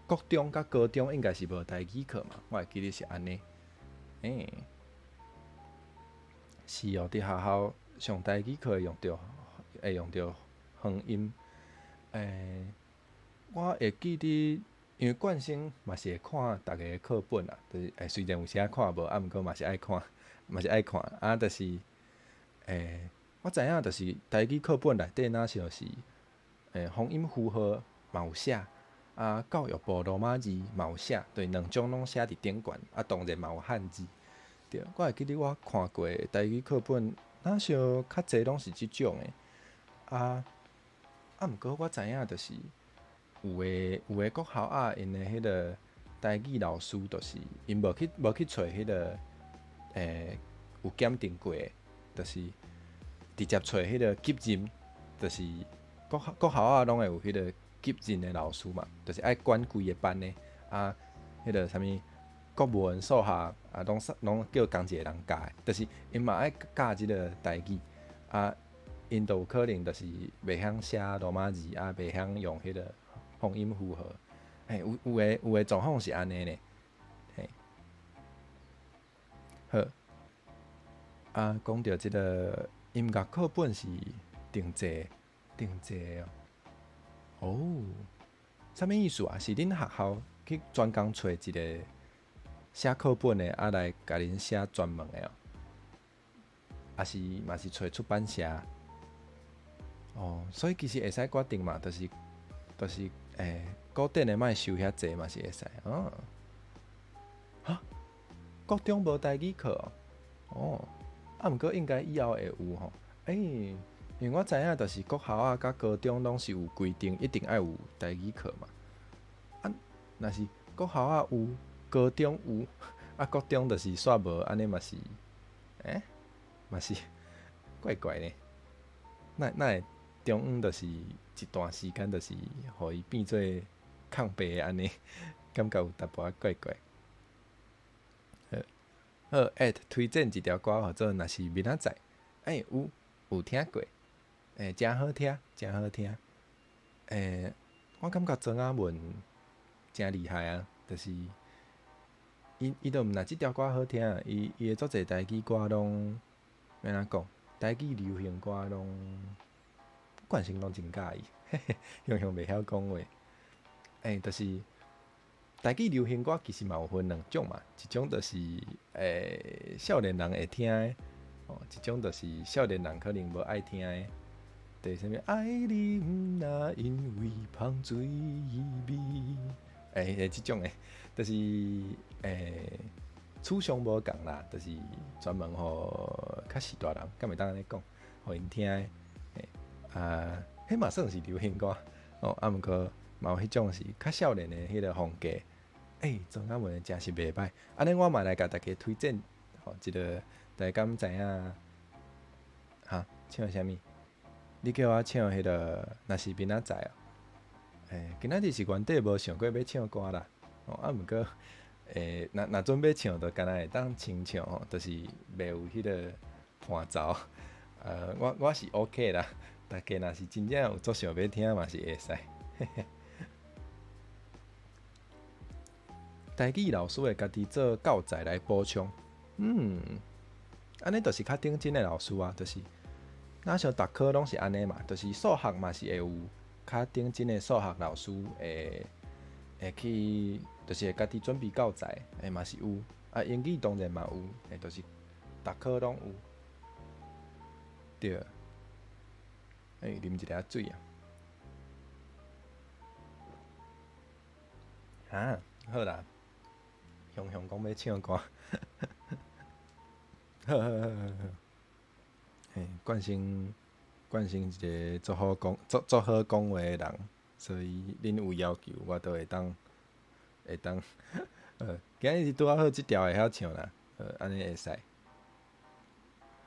Speaker 1: 國中佮高中應該是無台語課嘛，我會記得是按呢。欸，是哦，佇學校上台語課會用著方音。欸，我會記得，因為慣性嘛是會看逐个課本啦，就是欸，雖然有時仔看無，啊，毋過嘛是愛看，嘛是愛看。啊，就是，欸，我知影就是台語課本內底若像是，欸，方音符號嘛有寫，啊，教育部羅馬字嘛有寫，對，兩種攏寫佇頂懸，啊，當然嘛有漢字。對，我會記得我看過台語課本，若像較濟攏是這種的。啊，啊，毋過我知影就是有的國校仔𪜶的彼个台語老師，就是𪜶無去揣彼个，欸，有檢定過的，就是直接揣彼个級任，就是國校國校仔攏會有彼个級任的老師嘛，就是愛管規个班的啊，彼个啥物國文、數學啊，攏攏叫仝一个人教的，就是𪜶嘛愛教這个台語啊，𪜶就有可能就是袂曉寫羅馬字啊，袂曉用彼个洪音符號，嘿，有的狀況是按呢呢，嘿，好，啊，講著這个音樂課本是定製定製哦，哦，啥物意思啊？是恁學校去專工揣一個寫課本的，啊來共恁寫專門的哦？抑是嘛是揣出版社？哦，所以其實會使決定嘛，就是古典的莫收遐濟嘛是會使哦。哈？國中無台語課哦？哦，啊，毋過應該以後會有吼。欸，因為我知影，就是國校啊，佮高中攏是有規定，一定愛有台語課嘛。啊，若是國校仔有，高中有，啊，國中就是煞無，按呢嘛是，欸，嘛是怪怪的。哪會中央就是一段時間，就是予伊變做空白的按呢，感覺有淡薄仔怪怪。好，好，at 推薦一條歌，號做若是明仔載，欸，有聽過，欸，誠好聽，誠好聽。欸，我感覺莊阿文誠厲害啊，就是伊都毋但這條歌好聽，伊的足濟台語歌攏欲按怎講？台語流行歌攏慣性攏真佮意，嘿嘿，雄雄袂曉講話。欸，就是台語流行歌其實嘛有分兩種嘛，一種就是少年人會聽的，哦，一種就是少年人可能無愛聽的。對，啥物愛你毋若因為芳水味，欸，欸，這種的，就是取向無仝啦，就是專門予較序大人，敢會當按呢講，予𪜶聽的。欸，啊，彼嘛算是流行歌，哦，啊，毋過嘛有彼種是較少年的彼个風格。欸，莊阿文的誠實袂䆀，按呢我嘛來共大家推薦，吼，一个大家敢知影？哈，唱啥物？你叫我唱彼个，若是明仔載哦。欸，今仔日是原底無想過欲唱歌啦，哦，啊，毋過，欸，若準備唱，就敢若會當清唱吼，就是袂有彼个伴奏。我是 OK 啦，大家若是真正有足想欲聽嘛是會使。嘿嘿。台語老師會家己做教材來補充，按呢就是較頂真的老師啊，就是若像逐科攏是按呢嘛，就是數學嘛是會有較頂真的數學老師會去，就是會家己準備教材，欸嘛是有，啊英語當然嘛有，欸就是逐科攏有。對，欸，啉一下水啊。啊，好啦，雄雄講欲唱歌，好好好好好，嘿，慣性一个足好講、足好講話的人，所以恁有要求，我都會當會當。今日是拄仔好這條會曉唱啦，按呢會使。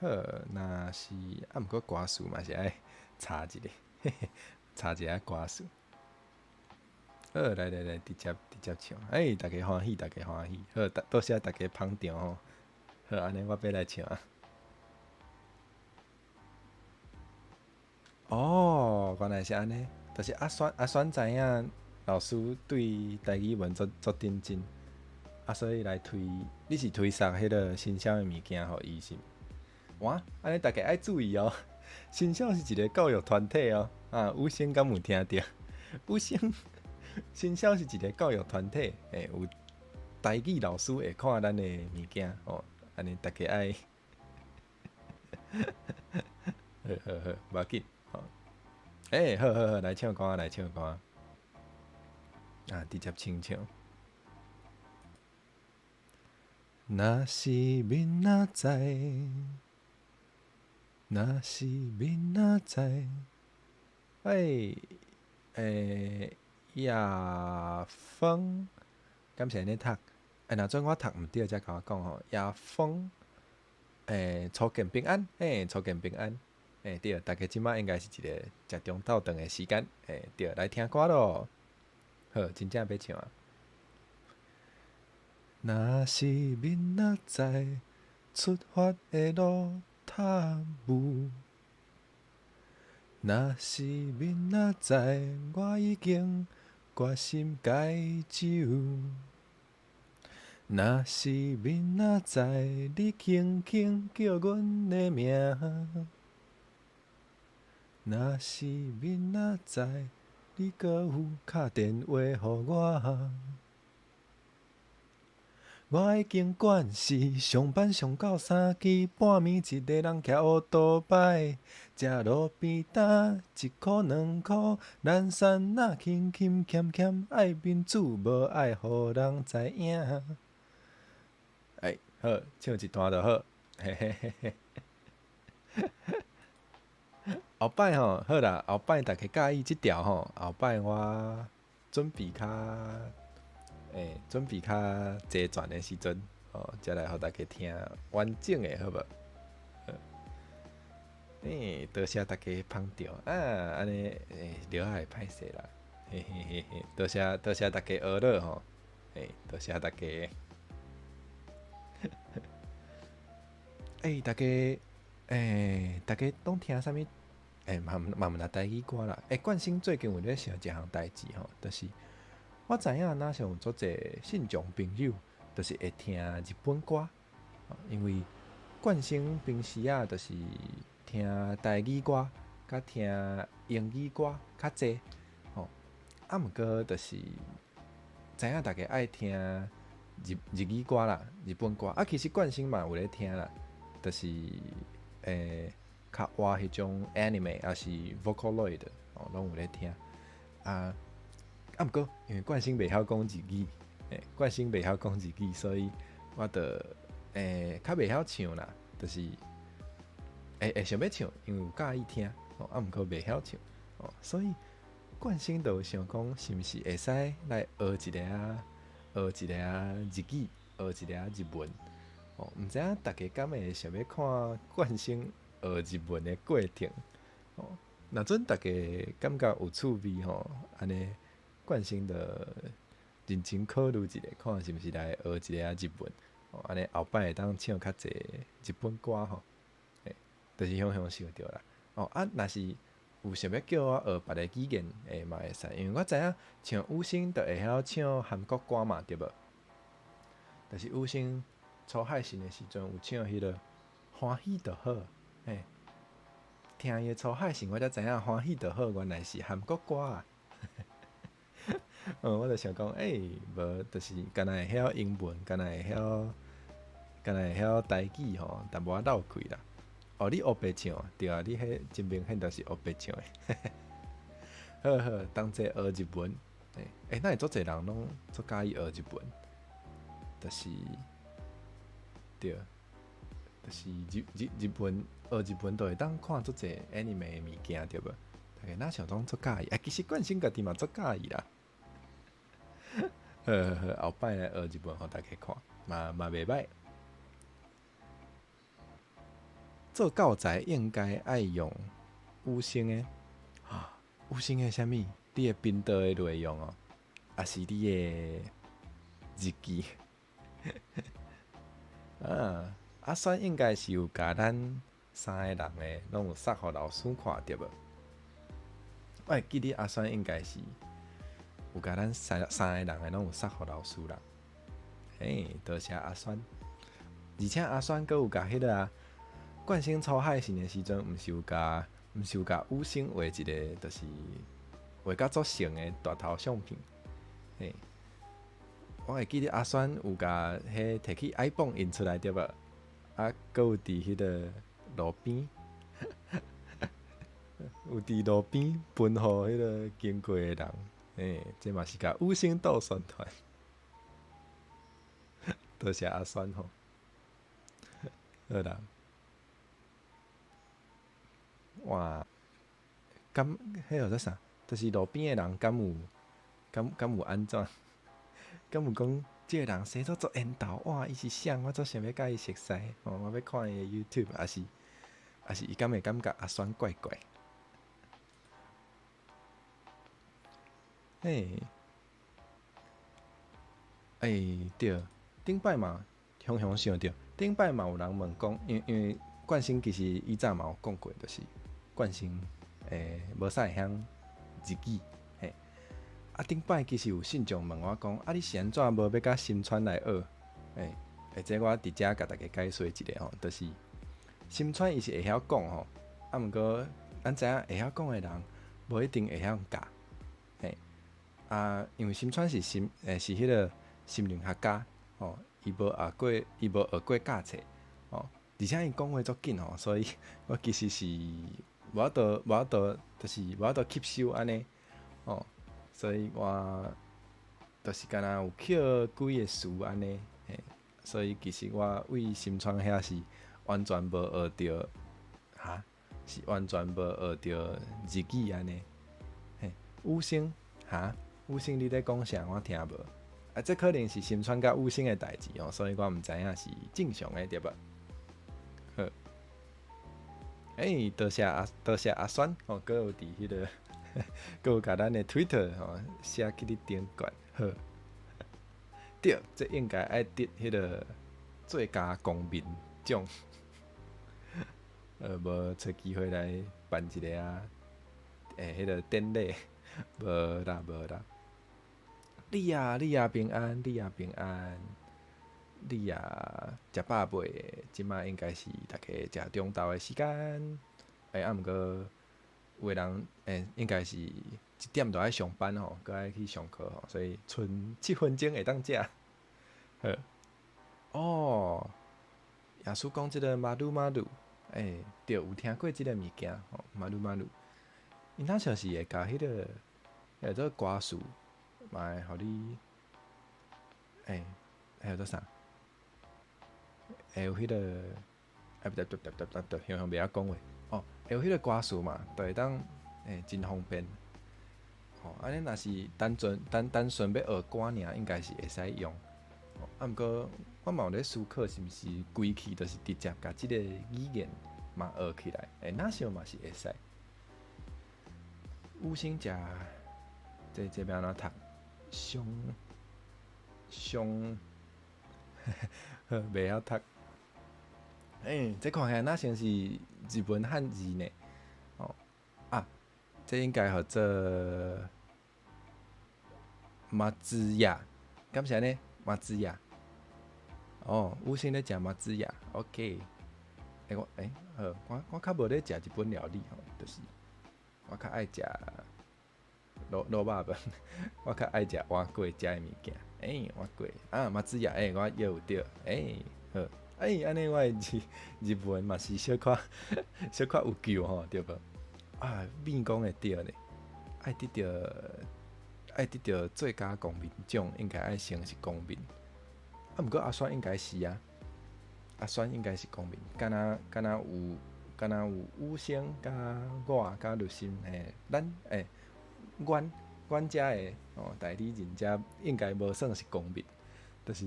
Speaker 1: 好，若是啊，毋過歌詞嘛是愛查一下，嘿嘿，查一下歌詞。好，來來來，直接直接唱，欸，大家歡喜，大家歡喜，好，多謝大家捧場吼。好，按呢我欲來唱啊。哦，原來是按呢，就是阿選阿選知影老師對台語文足足認真，啊，所以來推，你是推捒彼个新鮮的物件予伊是毋？哇，按呢大家愛注意哦，新校是一个教育團體哦，啊，有聲敢有聽著？有聲。新校是一个教育團體，欸，有台語老師會看咱的物件吼，按呢大家愛，好好好，無要緊，吼，欸，好好好，來唱歌，來唱歌，啊，直接清唱。若是明仔載，若是明仔載，欸，欸。亞峰，敢是按呢讀？欸，若準我讀毋對，才共我講吼。亞峰，欸，初見平安，欸，初見平安。欸，對，大家這馬應該是一个食中晝頓的時間，欸，對，來聽歌囉。好，真正欲唱啊！若是明仔載出發的路透霧，若是明仔載我已經決心戒酒，若是明仔載你輕輕叫阮的名，若是明仔載你閣有敲電話予我。我已經慣勢上班上到三更半暝，一个人騎烏托擺，食路邊摊一箍兩箍，咱山若輕輕俭俭，愛面子無愛予人知影。欸，好，唱一段就好，嘿嘿嘿嘿。後擺吼，好啦，後擺大家佮意這條吼，後擺我準備較。欸，準備較齊全的時陣，吼，才來予大家聽完整的，好無？欸，多謝大家捧場啊！按呢，欸，著愛歹勢啦，嘿嘿嘿嘿，多謝多謝大家呵咾吼，欸，多謝大家。欸，大家，欸，大家攏聽啥物？欸，嘛嘛毋若台語歌啦。欸，冠生最近有咧想一項代誌吼，就是。我知影若是有足濟信眾朋友，就是會聽日本歌，因為冠生平時啊，就是聽台語歌，佮聽英語歌較濟，吼。啊，毋過就是知影大家愛聽日日語歌啦，日本歌。啊，其實冠生嘛有咧聽啦，就是較活彼種 anime，抑是 Vocaloid，吼，攏有咧聽。啊。啊，毋過因為冠生袂曉講日語，欸，冠生袂曉講日語，所以我就較袂曉唱啦，就是會會想欲唱，因為有佮意聽，吼，啊，毋過袂曉唱，哦，所以冠生就有想講，是毋是會使來學一下啊，學一下啊日語，學一下日文，哦，毋知影大家敢會想欲看冠生學日文的過程，哦，若準大家感覺有趣味吼，按呢。冠生就認真考慮一下，看是毋是來學一下日文，哦，按呢後擺會當唱較濟日本歌吼，欸，就是雄雄想著啦。哦，啊，若是有想欲叫我學別个語言，欸，嘛會使，因為我知影像雨生就會曉唱韓國歌嘛，對無？但是雨生初海神的時陣有唱彼个歡喜就好，欸，聽伊的初海神，我才知影歡喜就好，原來是韓國歌啊。嗯，我就想講，欸，無，就是敢若會曉英文，敢若會曉，敢若會曉台語吼，淡薄仔漏氣啦。哦，你烏白唱，對啊，你彼真明顯就是烏白唱的。好好，同齊學日文，欸，欸，哪會足濟人攏足佮意學日文？就是，對，就是日日日本學日文，就會當看足濟 anime 的物件，對無？大家若想講足佮意，啊，其實冠生家己嘛足佮意啦。好好好，後擺來學日文，予大家看，嘛嘛袂䆀。做教材應該愛用有聲的，啊，有聲的啥物？你的頻道的內容哦，抑是你的日記？啊，阿酸應該是有共咱三个人的，攏有送予老師看著無？我會記得阿酸應該是。有共咱三三個人的攏有送予老師啦，嘿，多謝阿酸。而且阿酸閣有共彼個啊，冠生初海神的時陣，毋是有共，毋是有共雨生畫一個，就是畫甲足像的大頭相片。嘿，我會記得阿酸有共彼提去 iPhone 印出來對無？啊，閣有佇彼個路邊，有佇路邊分予彼個經過的人。欸，這嘛是共雨生鬥宣傳，多謝阿酸吼。好啦，哇，敢，彼叫做啥？就是路邊的人敢有，敢敢有按怎？敢有講這個人生做足緣投？哇，伊是誰？我足想欲佮伊熟似，吼，我欲看伊的 YouTube，抑是抑是伊敢會感覺阿酸怪怪？嘿，欸，對，頂擺嘛，雄雄想著，頂擺嘛有人問講，因為冠生其實以前嘛有講過，就是冠生無啥會曉日語，嘿。啊，頂擺其實有信眾問我講，啊，你是按怎無欲佮心川來學？欸，欸，這我佇遮共大家解說一下吼，就是心川伊是會曉講吼，啊，毋過咱知影會曉講的人，無一定會曉教，嘿。啊，因為心川是心，欸，是彼個心靈學家，吼，伊無學過，伊無學過教冊，吼，而且伊講話足緊吼，所以我其實是無法度，無法度，就是無法度吸收按呢，吼，所以我就是敢若有抾幾个詞按呢，嘿，所以其實我對心川遐是完全無學著，哈，是完全無學著日語按呢，嘿，五星，哈，五星你咧講啥？我聽無。啊，這可能是心川佮五星的代誌哦，所以我毋知影是正常的對無？好，欸，多謝阿多謝阿酸哦，閣有佇彼個，閣有共咱的 Twitter 吼寫去你頂懸，好。對，這應該愛得彼個最佳公民獎，無揣機會來辦一个啊，欸，彼個典禮，無啦無啦。你啊，你也平安，你也平安，你也食飽未？這馬應該是大家食中晝的時間。欸，啊，毋過有的人欸，應該是一點就愛上班吼，閣愛去上課吼，所以賰7分鐘會當食。好，哦，耶穌講這个まるまる，欸，對，有聽過這个物件吼，まるまる，伊若像是會共彼个叫做歌詞。嘛會予你，欸，彼叫做啥？會有彼个，欸，不對，對對對對對，雄雄袂曉講話。哦，會有彼个歌詞嘛，就會當欸真方便。哦，按呢若是單純單單純欲學歌爾，應該是會使用。啊，毋過我嘛有咧思考，是毋是規氣就是直接共這个語言嘛學起來？欸，若想嘛是會使。五星食，這這欲按怎讀？上上，好，袂曉讀。欸，這看起來若像是日文漢字呢？哦，啊，這應該號做松屋，敢是按呢？松屋。哦，五星咧食松屋，OK。欸，我欸，好，我較無咧食日本料理吼，就是我較愛食滷滷肉飯，我較愛食碗粿遮的物件。欸，碗粿啊，松屋，欸，我也有對，欸，好，欸，按呢我的日日文嘛是小可小可有救吼，對無？啊，變講會對呢，愛得著愛得著最佳公民獎，應該愛先是公民。啊，毋過阿酸應該是啊，阿酸應該是公民，敢若敢若有敢若有五星佮我佮律師嘿，咱欸，阮阮遮的哦代理人遮應該無算是公民，就是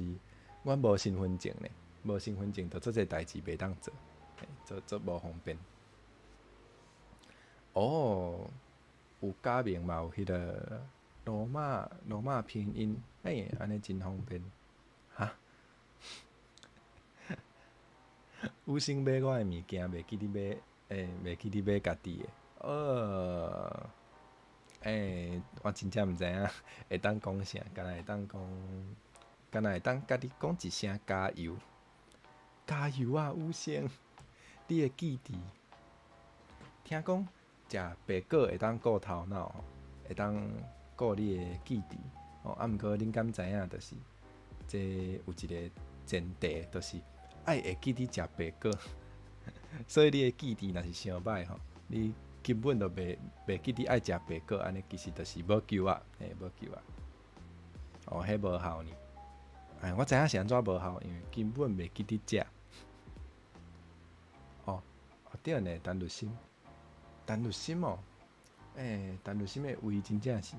Speaker 1: 阮無身份證呢，無身份證就足濟代誌袂當做，做做無方便。哦，有假名嘛有彼个羅馬羅馬拼音，欸，按呢真方便。哈？五星買我的物件，袂記得買，欸，袂記得買家己的。哦，欸，我真正毋知影會當講啥，敢若會當講，敢若會當共你講一聲加油，加油啊！五星，你的記憶，聽講食白果會當顧頭腦，會當顧你的記憶。哦，啊，毋過恁敢知影，就是這有一个前提，就是愛會記得食白果。所以你的記憶若是傷䆀吼，你根本就袂袂記得愛食白果，按呢其實就是無救啊，嘿，無救啊。哦，彼無效呢。哎，我知影是按怎無效，因為根本袂記得食。哦，對呢，陳律師，陳律師哦，欸，陳律師的胃真正是，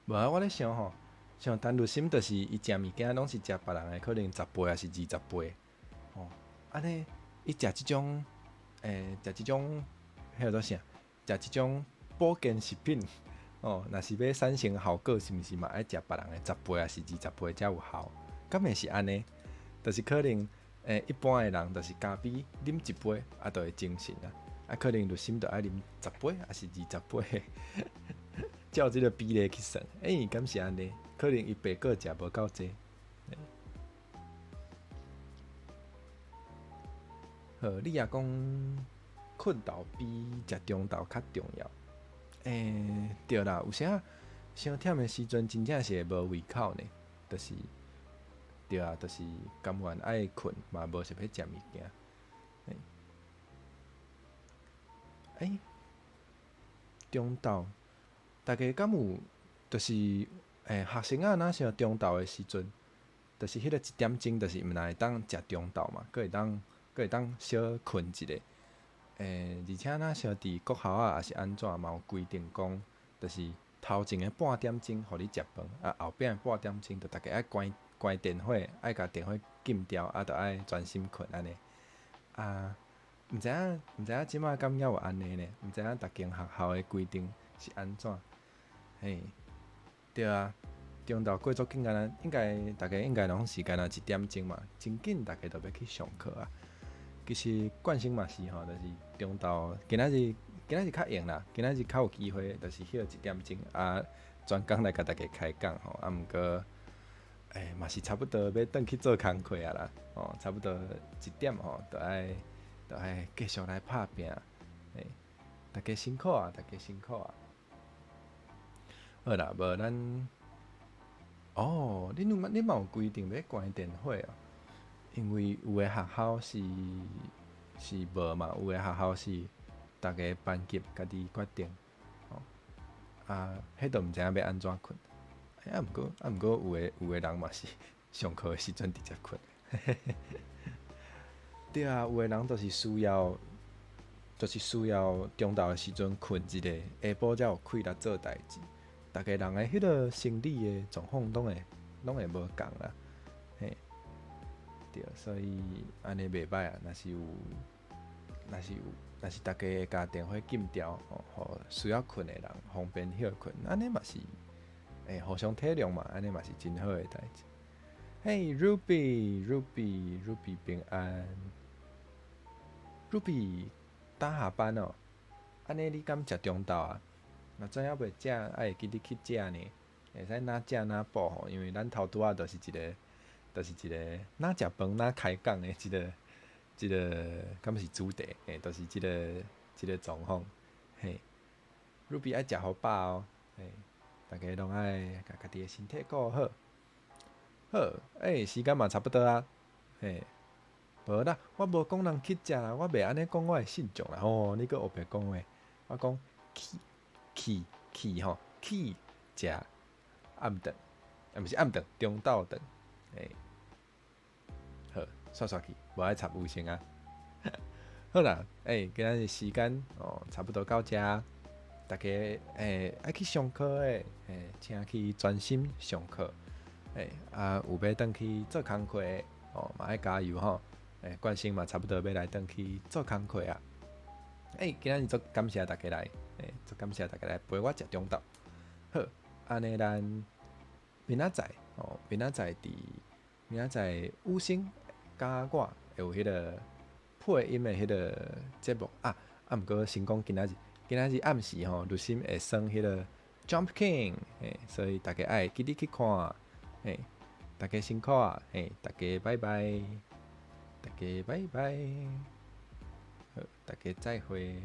Speaker 1: 無啊，我咧想吼，像陳律師就是伊食物件攏是食別人的，可能十倍抑是20倍，吼，按呢伊食這種，食這種，彼叫做啥？食這種保健食品，哦，若是欲產生效果，是毋是嘛愛食別人的十倍抑是20倍才有效？敢會是按呢？就是可能，一般的人就是咖啡啉一杯，啊，就會精神啊。啊，可能律心就愛啉十杯，抑是20杯，照這個比例去算。敢是按呢？可能伊白果食無夠濟。好，你若講睏晝比食中晝較重要。對啦，有時仔傷忝的時陣，真正是會無胃口呢。就是，對啊，就是甘願愛睏，嘛無想欲食物件。中晝，大家敢有？就是，學生仔若像中晝的時陣，就是彼個一點鐘，就是毋但會當食中晝嘛，閣會當小睏一下。而且若像佇國校啊，抑是按怎嘛有規定講，就是頭前的半點鐘予你食飯，啊後壁的半點鐘就逐家愛關關電火，愛共電火禁掉，啊，就愛專心睏按呢。啊，毋知影這馬敢猶有按呢呢？毋知影逐間學校的規定是按怎？嘿，對啊，中晝過足緊敢若應該逐家應該攏是敢若一點鐘嘛，真緊逐家都欲去上課啊。其實慣性嘛是吼，就是中晝今仔日較閒啦，今仔日較有機會，就是歇一點鐘啊，專工來共大家開講吼。啊，毋過嘛是差不多欲轉去做工課啊啦，吼，差不多一點吼，就愛繼續來拍拚。大家辛苦啊，大家辛苦啊。好啦，無咱，哦，恁嘛有規定欲關電火哦？因為有的學校是無嘛，有的學校是逐个班級家己決定，吼，啊，彼都毋知影欲按怎睏。啊，毋過有的人嘛是上課的時陣直接睏。對啊，有的人就是需要中晝的時陣睏一下，下晡才有氣力做代誌。逐个人的彼個生理的狀況攏會無仝啦，嘿，對，所以按呢袂䆀啊。若是有，若是逐家會共電火禁掉，吼，予需要睏的人方便歇睏，按呢嘛是，互相體諒嘛，按呢嘛是真好的代誌。嘿，Ruby，Ruby，Ruby 平安，Ruby 早下班哦，按呢你敢食中晝啊？若怎猶袂食，愛會記得去食呢？會使若食若補吼，因為咱頭拄仔就是一個若食飯若開講的這個，敢是主題？嘿，就是這個狀況。嘿，Ruby 愛食予飽哦，嘿，逐家攏愛共家己的身體顧好。好，時間嘛差不多啊，嘿，無啦，我無講人去食啦，我袂按呢講我的信眾啦，吼，你閣烏白講話，我講去。去去吼，去食暗頓，啊，毋是暗頓，中晝頓，好，煞煞去，無愛插有聲啊。好啦，今仔日時間哦，差不多到遮，逐家愛去上課的，請去專心上課，啊，有欲轉去做工課的，哦，嘛愛加油吼，冠生嘛差不多欲來轉去做工課啊。今仔日足感謝逐家來。足感謝逐家來陪我食中晝。好，按呢咱明仔載哦，明仔載五星佮我會有彼個配音的彼個節目啊。啊，毋過先講今仔日暗時吼，律心會耍彼個 Jump King，所以逐家愛記得去看，嘿，逐家辛苦啊，嘿，逐家拜拜，逐家拜拜，好，逐家再會。